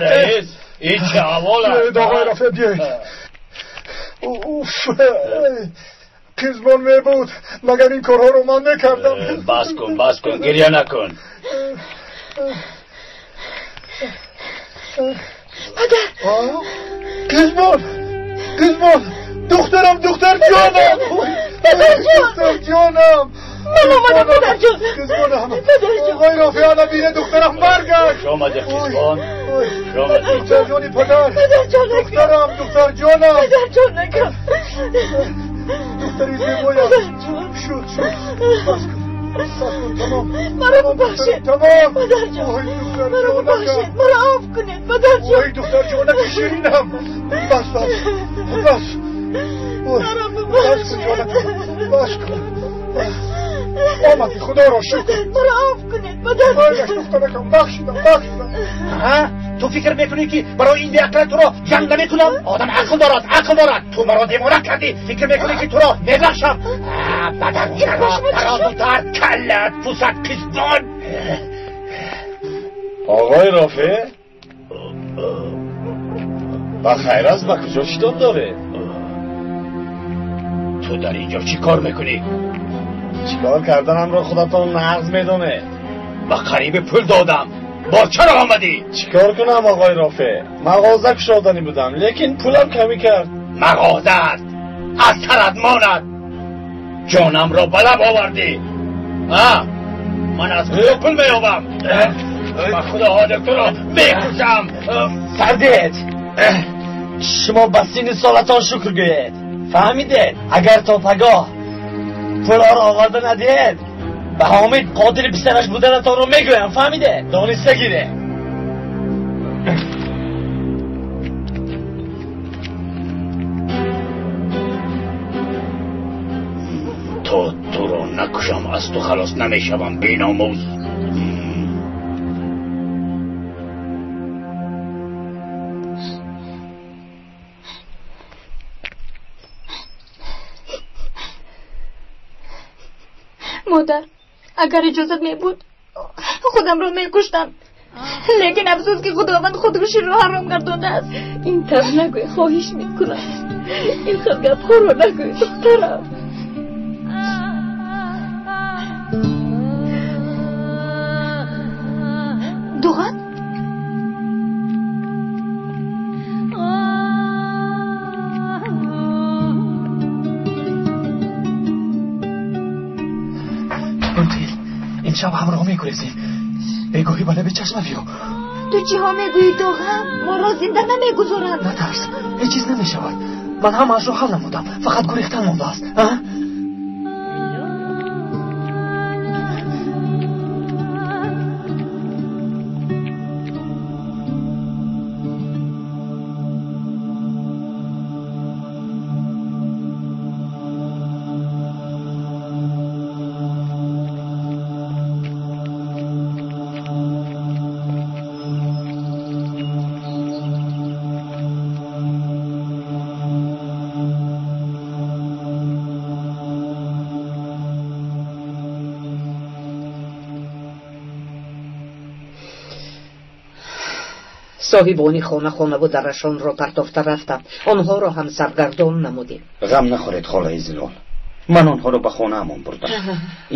Раис, ин чӣ аҳвол аст? Оғои Рафеъ, биёед. Уф, қизбон мебуд, магар ин корҳоро ман мекардам? Бас кун, бас кун, гиря накун. Падар! Қизбон, қизбон, духтарам, духтар ҷонам! Падарҷон! Духтар ҷонам! Ман омадам, падарҷон! Қизбонам! Оғои Рафеъ, ана бине духтарам баргашт! Хуш омадӣ, қизбон. Хуш омадӣ. Духтарҷони падар! Падарҷонакам! Духтарам, духтарҷонам! Падарҷонакам! Духтари зебоям! Падарҷон! Шуд, шуд! Бас кун, бас кун, тамом! Маро бубахшед! Тамом! Падарҷон! Ой, Маро бубахшед! Маро афв кунед, падарҷон! Ой, духтарҷонаки ширинам! Бас, бас, бас! Ой, Маро бас кун, бубахшед! ҷонакам, бас кун! Омадӣ, худоро шукр! Маро афв кунед, падарҷон! Ой, духтаракам, бахшидам, бахшидам! Ту фикр мекунӣ, ки барои ин беақлат туро ҷанг намекунам? Одам ақл дорад, ақл дорад. Ту маро девона кардӣ. Фикр мекунӣ, ки туро мебахшам? Бадан чаро барозутар каллат пусат, қизбон. Оғои Рафеъ, ба хайр аст, ба куҷо шитоб доред? Ту дар инҷо чӣ кор мекунӣ? Чӣ кор карданамро худатон нағз медонед. Ба қариби пул додам. Боз чаро омадӣ? Чӣ кор кунам, оғои Рофеъ? Мағоза кушоданӣ будам, лекин пулам камӣ кард. Мағозаат аз сарат монад. Ҷонамро ба лаб овардӣ. Ман аз куҷо пул меёбам? Ба худо ҳозир туро мекушам. Сардед, шумо ба синни солатон шукр гӯед. Фаҳмидед? Агар то пагоҳ пулҳоро оварда надиҳед, ба Ҳомид қотили писараш буданатонро мегӯям. Фаҳмидед? Дониста гиред. То туро накушам аз ту халос намешавам, беномус. Модар, агар иҷозат мебуд, худамро мекуштам. Лекин афсӯс ки Худованд худкуширо ҳаром гардондааст. Ин тавр нагӯй, хоҳиш мекунам. Ин хел гапҳоро нагӯй, духтарам. Дуғат? این شب همراه میگریزیم. بگاهی بالا به چشم بیو. تو چیها میگویی دوغم؟ ما را زنده نمیگذارند. نترس، هیچ چیز نمیشود. من همه‌اش را حل نمودم، فقط گریختن مانده است. Соҳибони хона хонаву дарашонро партофта рафтанд. Онҳоро ҳам саргардон намудем. Ғам нахӯред, холаи Зилол. Ман онҳоро ба хонаамон бурдам.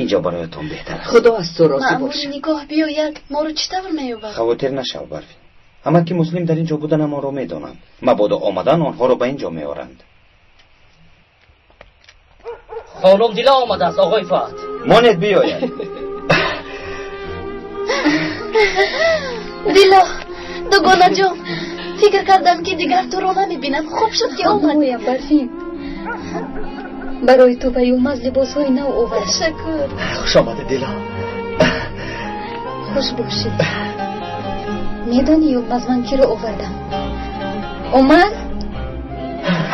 Инҷо бароятон беҳтар аст. Худо аз ту розӣ бошад. Маъмури никоҳ биёяд, моро чӣ тавр меёбад? Хавотир нашав, Барфин. Ҳама ки Муслим дар инҷо буданамонро медонанд. Мабодо омадан онҳоро ба инҷо меоранд. Хонум Дила омадааст, оғои Фаҳд. Монед биёяд. Дило, дугонаҷон, фикр кардам ки дигар туро намебинам. Хуб шуд ки омадӣ. Барфин, барои ту ба Юлмаз либосҳои нав овард. Ташаккур. Хуш омадӣ, Дило. Хуш бошӣ. Медонӣ, Юлмаз, ман киро овардам? Умар?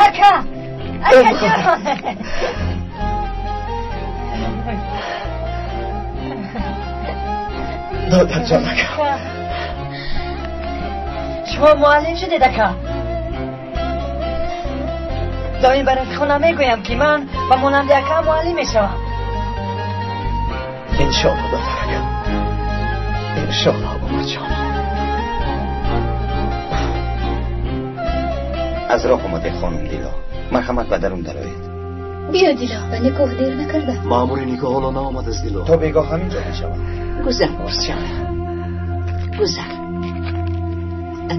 Ака! Акаҷон! Додарҷон, ака. Шумо муаллим шудед, ака. Доим ба рафиқона мегӯям ки ман ба монанди ака муаллим мешавам. Иншоалло, додар ака. Иншоалло, Умарҷон. Аз роҳ омадед, хонум Дило. Марҳамат, ба дарун дароед. Биё, Дило, ба никоҳ дер накарда. Маъмури никоҳ ҳоло наомадааст, Дило. То бегоҳ ҳаминҷо мешавам. Гузар, Мурсҷон, гузар,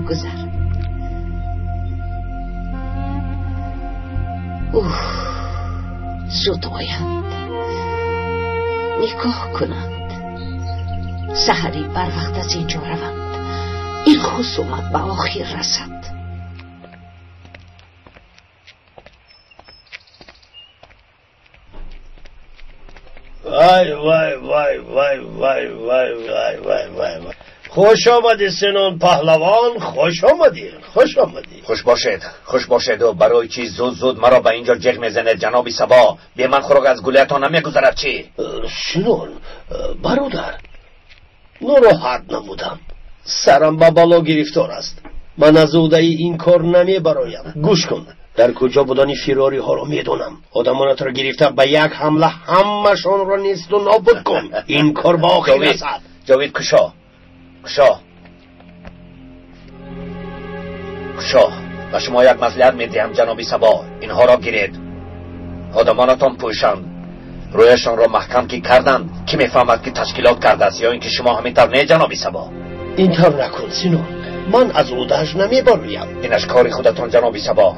гузар. Уф, зуд оянд, никоҳ кунанд, саҳари барвақт аз инҷо раванд. Ин хусумат ба охир расад. Вай, вай, вай, вай, вай, вай, вай, вай, вай, вай. Хуш омадӣ, Синон паҳлавон, хуш омадӣ, хуш омадӣ. Хуш бошед, хуш бошед. Барои чӣ зуд зуд маро ба инҷо ҷеғ мезанед, ҷаноби Сабо? Бе ман хӯрок аз гулиятон намегузарад чӣ? Синон, бародар, нороҳат намудам. Сарам ба бало гирифтор аст. Ман аз уҳдаи ин кор намебароям. Гӯш кун, дар куҷо будани фирориҳоро медонам. Одамонатро гирифта ба як ҳамла ҳамашонро несту нобуд кун. Ин кор ба охир расад. Ҷовид, кушо, кушо, кушо. Ба шумо як маслиҳат медиҳам, ҷаноби Сабо. Инҳоро гиред, одамонатон пӯшанд, рӯяшонро маҳкам ки карданд, ки мефаҳмад ки ташкилот кардааст ё ин ки шумо ҳамин тавр не, ҷаноби Сабо? Ин тавр накун, Синон. Ман аз уҳдааш намебароям. Инаш кори худатон, ҷаноби Сабо.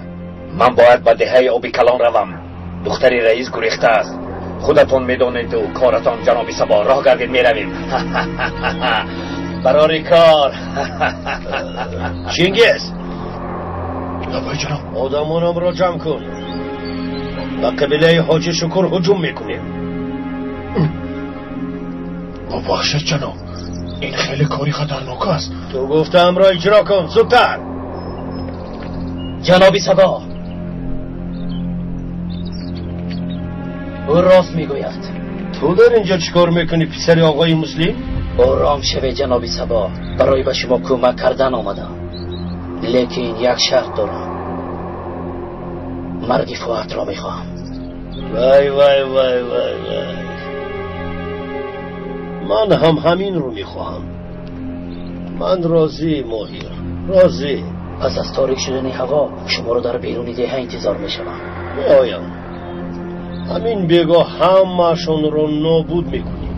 Ман бояд ба деҳаи оби калон равам. Духтари раис гурехта аст. Худатон медонеду коратон, ҷаноби Сабо. Роҳ гардид, меравем. Барори кор. Чингиз! Лаббай, ҷаноб. Одамонамро ҷамъ кун. Ба қабилаи ҳоҷи Шукур ҳуҷум мекунем. Бубахшед, ҷаноб, ин хеле кори хатарнок аст. Ту гуфтаамро иҷро кун, зудтар. Ҷаноби Сабо, ӯ рост мегӯяд. Ту дар инҷо чӣ кор мекунӣ, писари оғои Муслим? Ором шавед, ҷаноби Сабо. Барои ба шумо кӯмак кардан омадам, лекин як шарт дорам. Марги Фуатро мехоҳам. Вай, вай, вай, вай, вай, ман ҳам ҳаминро мехоҳам. Ман розӣ, Моҳир, розӣ. Пас аз торик шудани ҳаво шуморо дар беруни деҳа интизор мешавам. Меоям. Ҳамин бегоҳ ҳамаашонро нобуд мекунем.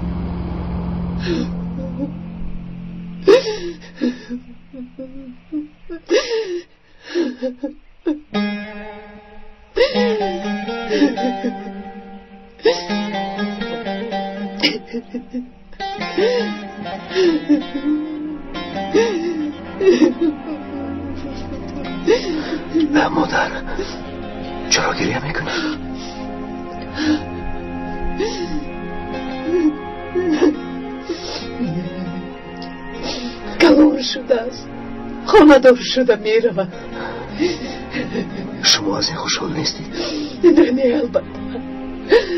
Модар, чаро гиря мекунӣ? Калон шудааст, хонадор шуда меравад. Шумо аз ин хушҳол нестед? Не, не, албатта.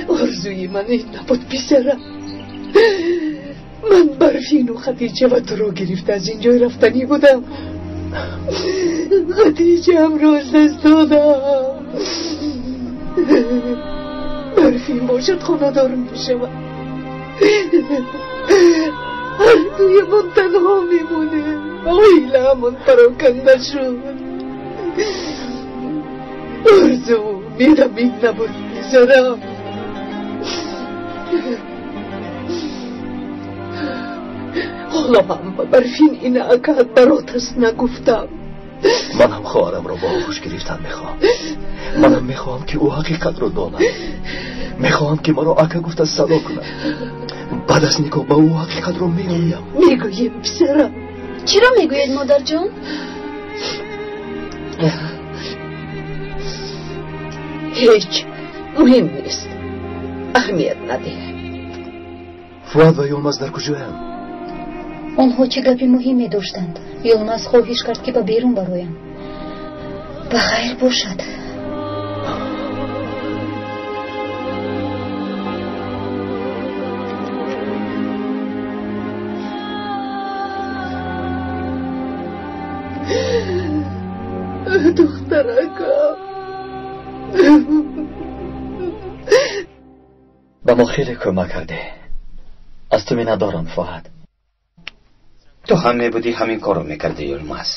Орзуи ман ин набуд, писарам. Ман Барфину Хадича ва туро гирифта аз ин ҷой рафтанӣ будам. Хадичаамро аз даст додам. Барфин бошад, хонадор мешавад. Ҳардуямон танҳо мемонем. Оилаамон пароканда шуд. Орзу умедам ин набуд, писарам. Ҳоло ҳам ба Барфин ин акаат барот аст нагуфтам. Ман ҳам хоҳарамро бо оғӯш гирифтан мехоҳам. Манам мехоҳам, ки ӯ ҳақиқатро донад. Мехоҳам, ки маро ака гуфта садо кунад. Баъд аз никоҳ ба ӯ ҳақиқатро мегӯям. Мегӯем, писарам. Чиро мегӯед, модарҷон? Ҳеҷ, муҳим нест, аҳамият надеҳ. Фуад ва Ёлмаз дар куҷоянд? Онҳо чӣ гапи муҳиме доштанд? Ёлмаз хоҳиш кард, ки ба берун бароям. Ба хайр бошад. Духтаракам, ба мо хеле кӯмак кардӣ. Аз ту миннатдорам, Фоҳад. Ту ҳам мебудӣ, ҳамин корро мекардӣ, Юлмаз.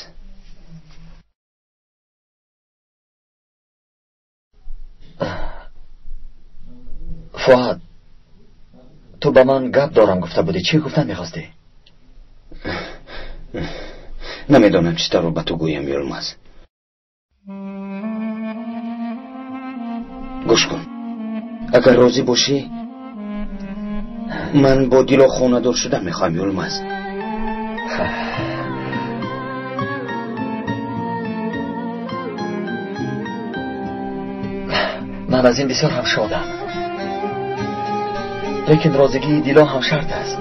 Фоҳад, ту ба ман гап дорам гуфта будӣ. Чӣ гуфтан мехостӣ? Намедонам, чӣ тавр ба ту гӯям, Юлмаз. Гӯш кун, агар розӣ бошӣ, ман бо Дило хонадор шуда мехоҳам, Юлмаз. Ман аз ин бисёр ҳам шодам, лекин розигии Дило ҳам шарт аст.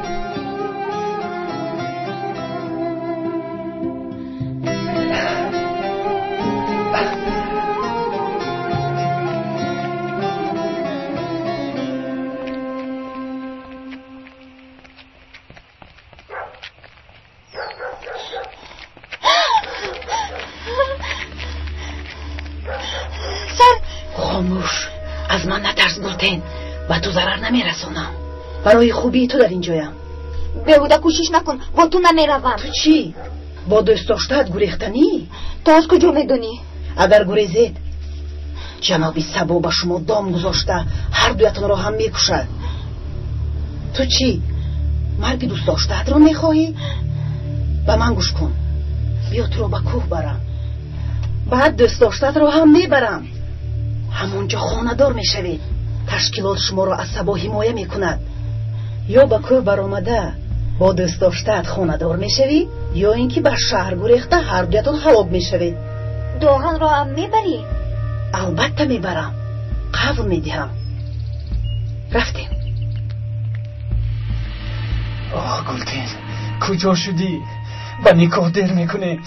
Хомӯш, аз ман натарс, Гултен, ба ту зарар намерасонам. Барои хубии ту дар инҷоям. Беҳуда кӯшиш накун, бо ту намеравам. Ту чӣ, бо дӯстдоштаат гурехтанӣ? Ту аз куҷо медонӣ? Агар гурезед, ҷаноби Сабо ба шумо дом гузошта, ҳар дуятонро ҳам мекушад. Ту чӣ, марги дӯстдоштаатро мехоҳӣ? Ба ман гӯш кун, биё туро ба кӯҳ барам. Баъд дӯстдоштаатро ҳам мебарам. Ҳамонҷо хонадор мешавед. Ташкилот шуморо аз Сабо ҳимоя мекунад. Ё ба кӯҳ баромада бо дӯстдоштаат хонадор мешавӣ, ё ин ки ба шаҳр гурехта ҳардуятон ҳалок мешавед. Доғанро ҳам мебарӣ? Албатта мебарам. Қавл медиҳам. Рафтем. Оҳ, Гултин, куҷо шудӣ? Ба никоҳ дер мекунем.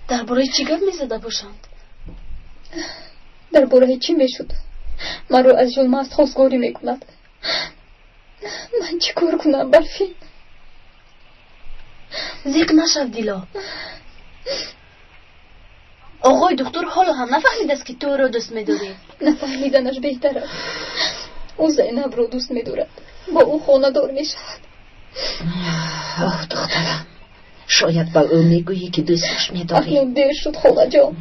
Дар бораи чӣ гап мезада бошанд? Дар бораи чӣ мешуд? Маро аз Юлмаст хостгорӣ мекунад. Ман чӣ кор кунам, Барфин? Зиқ нашав, Дило. Оғои духтур ҳоло ҳам нафаҳмидааст, ки ту ӯро дӯст медорӣ. Нафаҳмиданаш беҳтар аст. Ӯ Зайнабро дӯст медорад. Бо ӯ хонадор мешавад. Оҳ, духтарам, шояд ба ӯ мегӯӣ, ки дӯсташ медорӣ. Акнун дер шуд, холаҷон.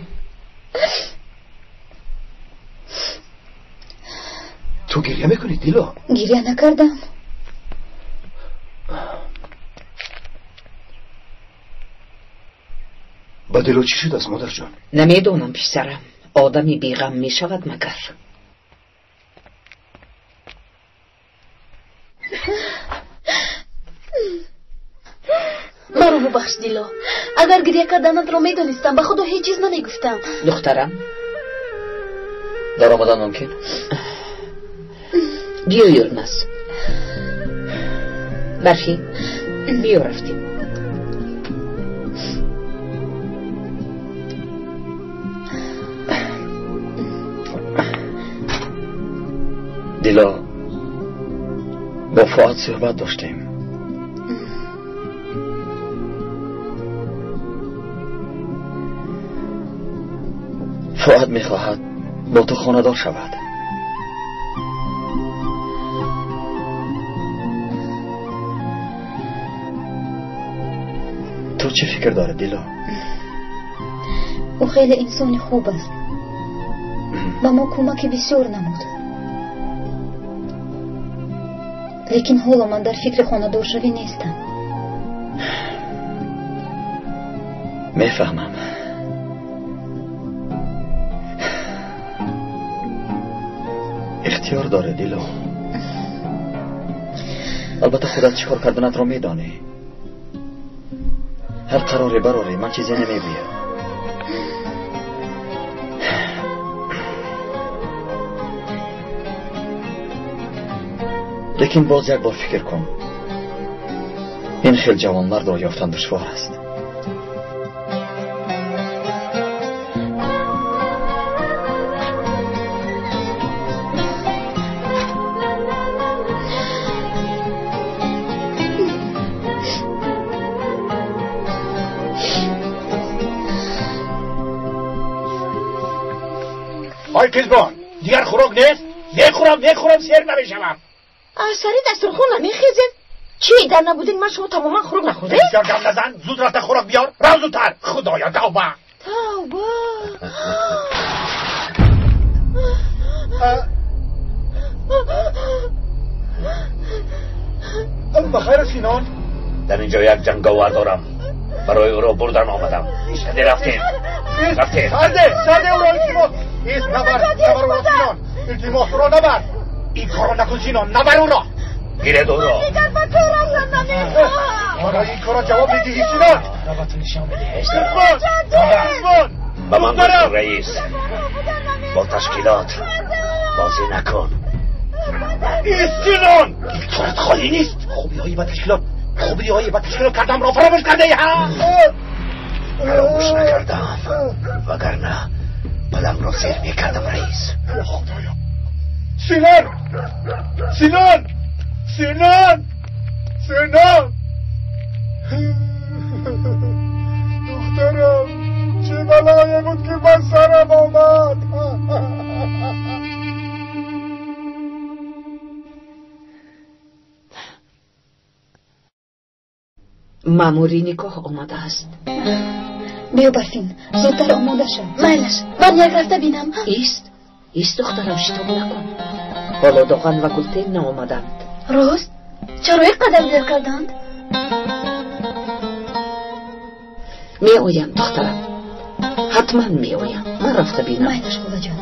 Ту гиря мекунӣ, Дило? Гиря накардам. Ба Дило чӣ шудааст, модарҷон? Намедонам, писарам. Одами беғам мешавад магар? Маро бубахш, Дило. Агар гиря карданатро медонистам, ба худо ҳеҷ чиз намегуфтам. Духтарам, дар омадан мумкин? Биё, Юлмаз. Барфи, биё, рафтем. Дило, бо Фуад суҳбат доштем. Фуад мехоҳад бо ту хонадор шавад. Ту чӣ фикр дорӣ, Дило? Ӯ хеле инсони хуб аст. Ба мо кӯмаки бисёр намуд. Лекин ҳоло ман дар фикри хонадоршавӣ нестам. Мефаҳмам. Ихтиёр дорӣ, Дило. Албатта худат чӣ кор карданатро медонӣ. Ҳар қароре барорӣ, ман чизе намегӯям. Лекин боз як бор фикр кун. Ин хел ҷавонмардро ёфтан душвор аст. Ой қизбон, дигар хӯрок нест? Мехӯрам, мехӯрам, сер намешавам. Аз сари дастурхон намехезед? Чӣ, дар набудин ман шумо тамоман хӯрок нахӯрдед? Бисёр гап назан, зуд рафта хӯрок биёр, рав зудтар. Худоё, тавба. Тавба. Бахайр, Синон. Дар инҷо як ҷанговар дорам. Барои ӯро бурдан омадам. Каде рафтем? Рафтем. Сарде, сарде ӯро, илтимос. Ис, набар, набар ӯро, Синон. Илтимос, ӯро набар. Ин корро накун, Синон, набар ӯро. Гиред ӯро. Дигар ба ту рафтан намехоҳам. Барои ин корро ҷавоб медиҳӣ, Синон. Ба ту нишон медиҳӣ. Қизбон, қизбон. Ба ман гуфт, раис, бо ташкилот бозӣ накун. Ис, Синон. Ин корат холӣ нест. Хубиҳои ба ташкилот, хубиҳои ба ташкилот кардамро фаромӯш кардаӣ, ҳа? Фаромӯш накардам, вагарна паламро сер мекардам, раис. Худоё. Синон! Синон! Синон! Синон! Духтарам, чӣ балое буд, ки ба сарам омад? Маъмури никоҳ омадааст. Биё Барфин, зудтар омода шав. Майлаш, ман як рафта бинам. Ист, ист духтарам, шитоб накун. Ҳоло Доған ва Гултен наомаданд. Рост? Чаро ин қадар дер карданд? Меоянд, духтарам, ҳатман меоянд. Ман рафта бинам. Майлаш, холаҷон.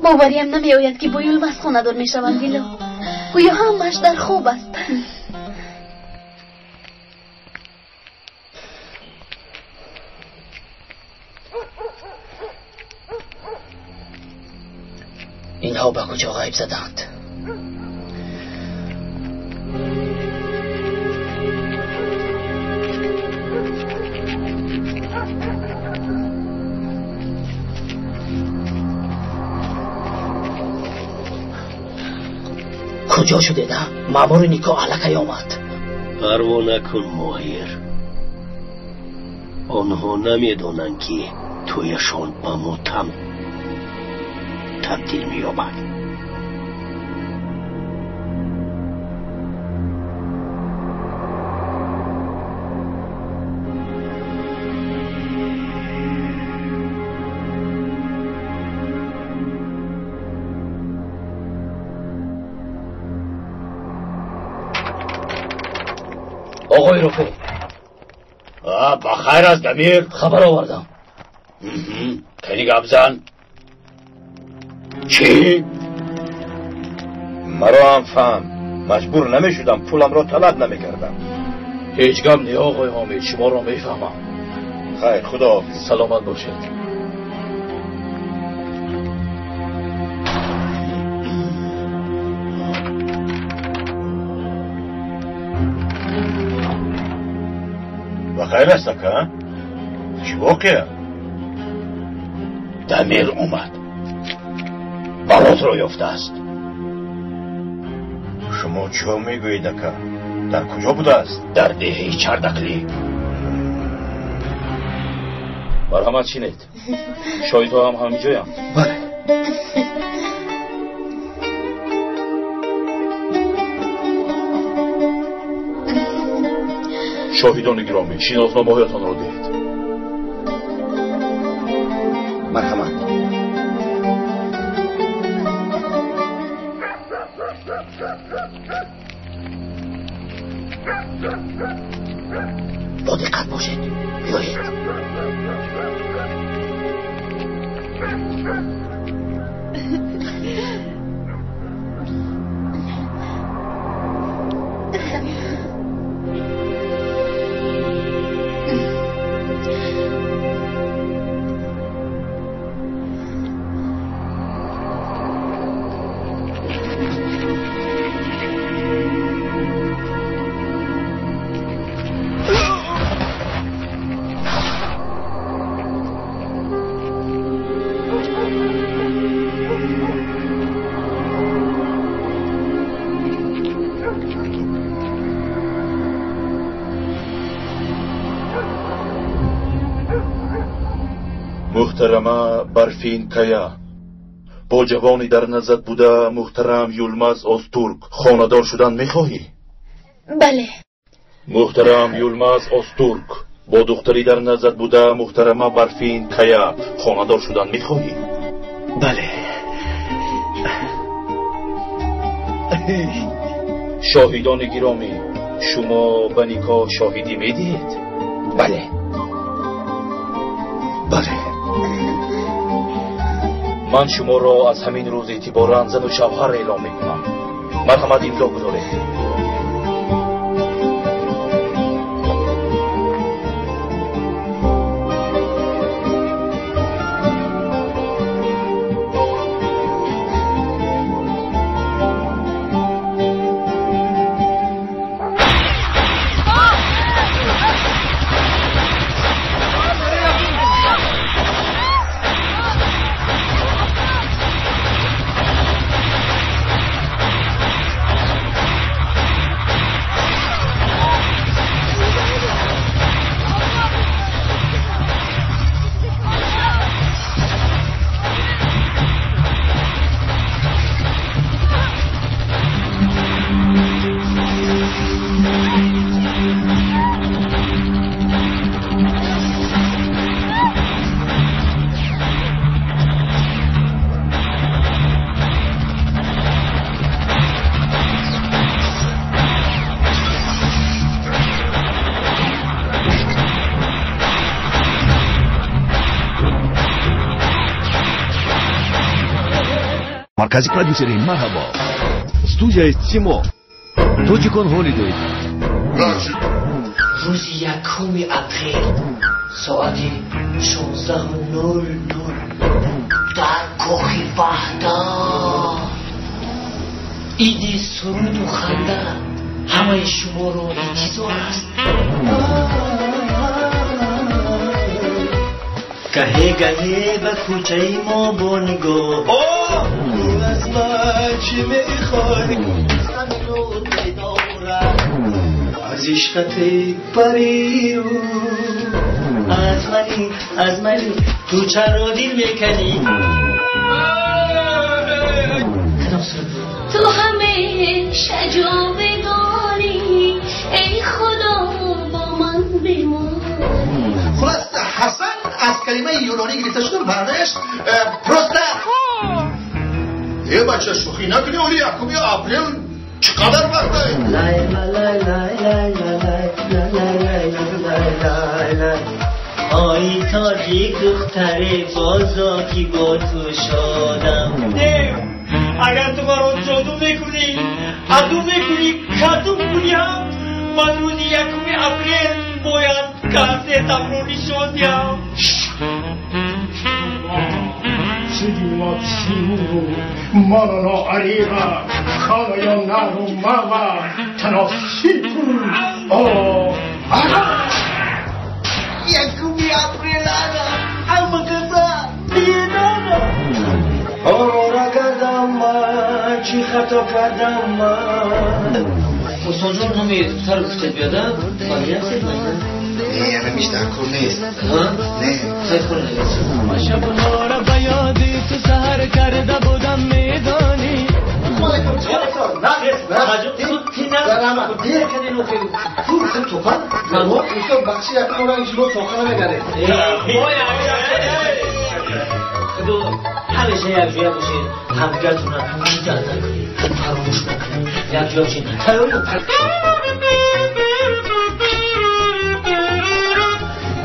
Бовариам намеояд, ки бо Юлмаз хонадор мешавам, Дило. Гӯё ҳамааш дар хоб аст. Инҳо ба куҷо ғайб заданд? Куҷо шудед, а? Маъмури никоҳ аллакай омад. Парво накун, Моҳир. Онҳо намедонанд, ки тӯяшон ба мотам табдил меёбад. Оғои Руфе. Ба хайр аст, Дамир. Хабар овардам. Кани гап зан. Чӣ? Маро ҳам фаҳм. Маҷбур намешудам, пуламро талаб намекардам. Ҳеҷ гап не, оғои Ҳомид, шуморо мефаҳмам. Хайр, худоҳофиз. Саломат бошед. Ба хайр аст, ака? Чӣ воқеа? Дамир омад. Баротро ёфтааст. Шумо чӣ мегӯед, ака? Дар куҷо будааст? Дар деҳаи Чардаклӣ. Марҳамат, шинед. Шоҳидҳо ҳам ҳаминҷоянд. Бале. Шоҳидони гиромӣ, шиносномаҳоятонро диҳед. Марҳамат. Бо диққат бошед. Биёед. Муҳтарама Барфин Кая, бо ҷавони дар назад буда муҳтарам Юлмаз Озтурк хонадор шудан мехоҳӣ? Бале. Муҳтарам Юлмаз Озтурк, бо духтари дар назад буда муҳтарама Барфин Кая хонадор шудан мехоҳӣ? Бале. Шоҳидони гиромӣ, шумо ба никоҳ шоҳидӣ медиҳед? Бале. Бале. Ман шуморо аз ҳамин рӯз эътиборан зану шавҳар эълом мекунам. Марҳамат, имзо гузоред. Маркази продюсери Марҳабо, студияи Симо, Тоҷикон Ҳолидей. Рӯзи 1 апрел соати 16:00 дар Кохи Ваҳдат иди суруду ханда ҳамаи шуморо интизор аст. Гаҳе гаҳе ба кӯчаи мо бо нигоҳ аз ман чӣ мехоҳӣ? Аз ишқати париру аз мани, аз мани ту чаро дил мекунӣ? Кадом суруд буд? Ту ҳамеша ҷовидонӣ, эй Худо бо ман бимон. Хулас, Ҳасан аз калимаи юнонӣ гирифта шуда, маънояш просто. Е бача, шӯхӣ накунӣ, оли 1 апрел чӣ қадар вақт? Лай лай лай лай лай лай лай лай лай лай. Ой тоҷик духтаре бозо ки бо ту шодам. Агар ту маро ҷоду мекунӣ, аду мекунӣ, каду кунӣ ҳам, ман рӯзи 1 апрел бояд консертамро нишон диҳам. 1 апрел ана ҳама каса бедона. Овора кардам ман, чӣ хато кардам ман. Осонҷон, номи духтар гуфтед биёда? Фамилиясед майда? Не, ҳамиш дар кор нест. Не. Хайр, хор нест. Шабҳоро ба ёди ту саҳар карда будам, медонӣ. ҳамеша якҷоя бошед, ҳамдигаратонро дида накунед, фаромӯш накунед, якҷоя бошед. Тайёрӣ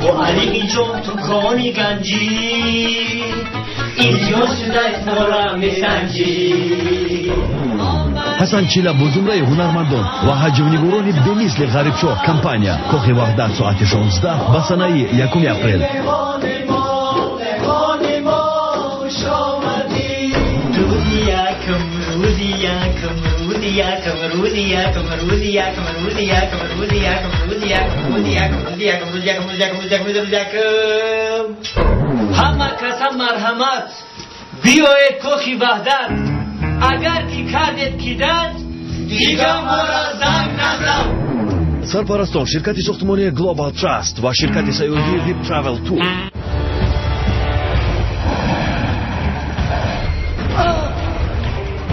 бо Али инҷо ту кони ганҷӣ, инҷо шудаи моро месанҷӣ. Ҳасан Чила бо зумраи ҳунармандон ва ҳаҷвнигорони бемисли Ғарибшоҳ компания, Кохи Ваҳдат, соати 16 ба санаи 1 апрел. Ҳама каса марҳамат, биёед Кохи Ваҳдат. Агар ки кардед кидат, дига моро занг назан. Сарпарастон ширкати сохтмонии Global Trust ва ширкати сайёҳии Vip Travel Tour.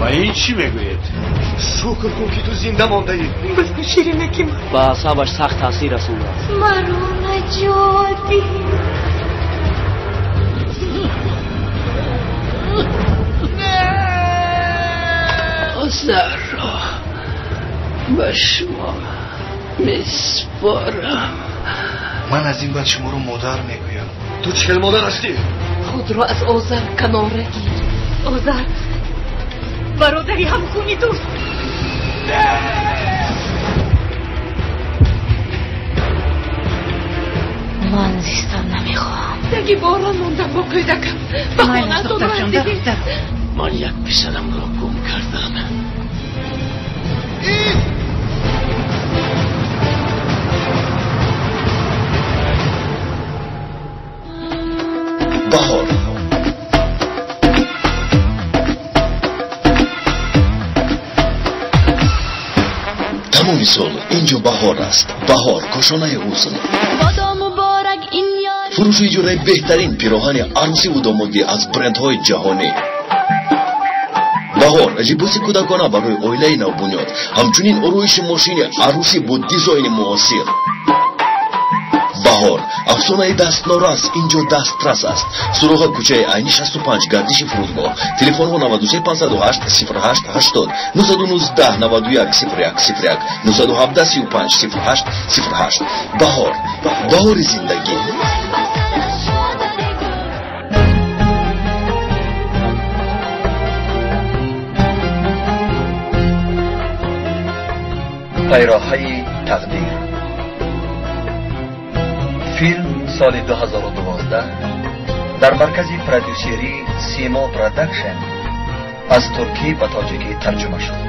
Ба ин чӣ мегӯед? Шукр кун, ки ту зинда мондаӣ. Ширинаки ман ба асабаш сахт таъсир расондааст. Маро наҷот диҳ. Озарро ба шумо месупорам. Ман аз ин баъд шуморо модар мегӯям. Ту чӣ хел модар ҳастӣ? Худро аз Озар канора гир. Озар бародари ҳамхуни туст. Ман зистан намехоҳам. Таги борон мондам бо кӯдакам. Ба хонаатон расидем. Ман як писарамро гум кардам. Баҳор. Тамоми сол инҷо баҳор аст. Баҳор, кошонаи ҳусн. Фурӯшу иҷораи беҳтарин пироҳани арӯсиву домодӣ аз брендҳои ҷаҳонӣ. Баҳор, либоси кӯдакона барои оилаи навбунёд, ҳамчунин ороиши мошини арӯсӣ бо дизайни муосир. Баҳор, афсонаи дастнорас инҷо дастрас аст. Суроға кӯчаи Айни 65, гардиши фурудгоҳ. Телефонҳо 93 508 08 80, 919 91 01 01, 917 35 08 08. Баҳор, баҳори зиндагӣ. Пайроҳаи тақдир. Филм соли 2012 дар маркази продюсерии Симо Продакшн аз туркӣ ба тоҷикӣ тарҷума шуд.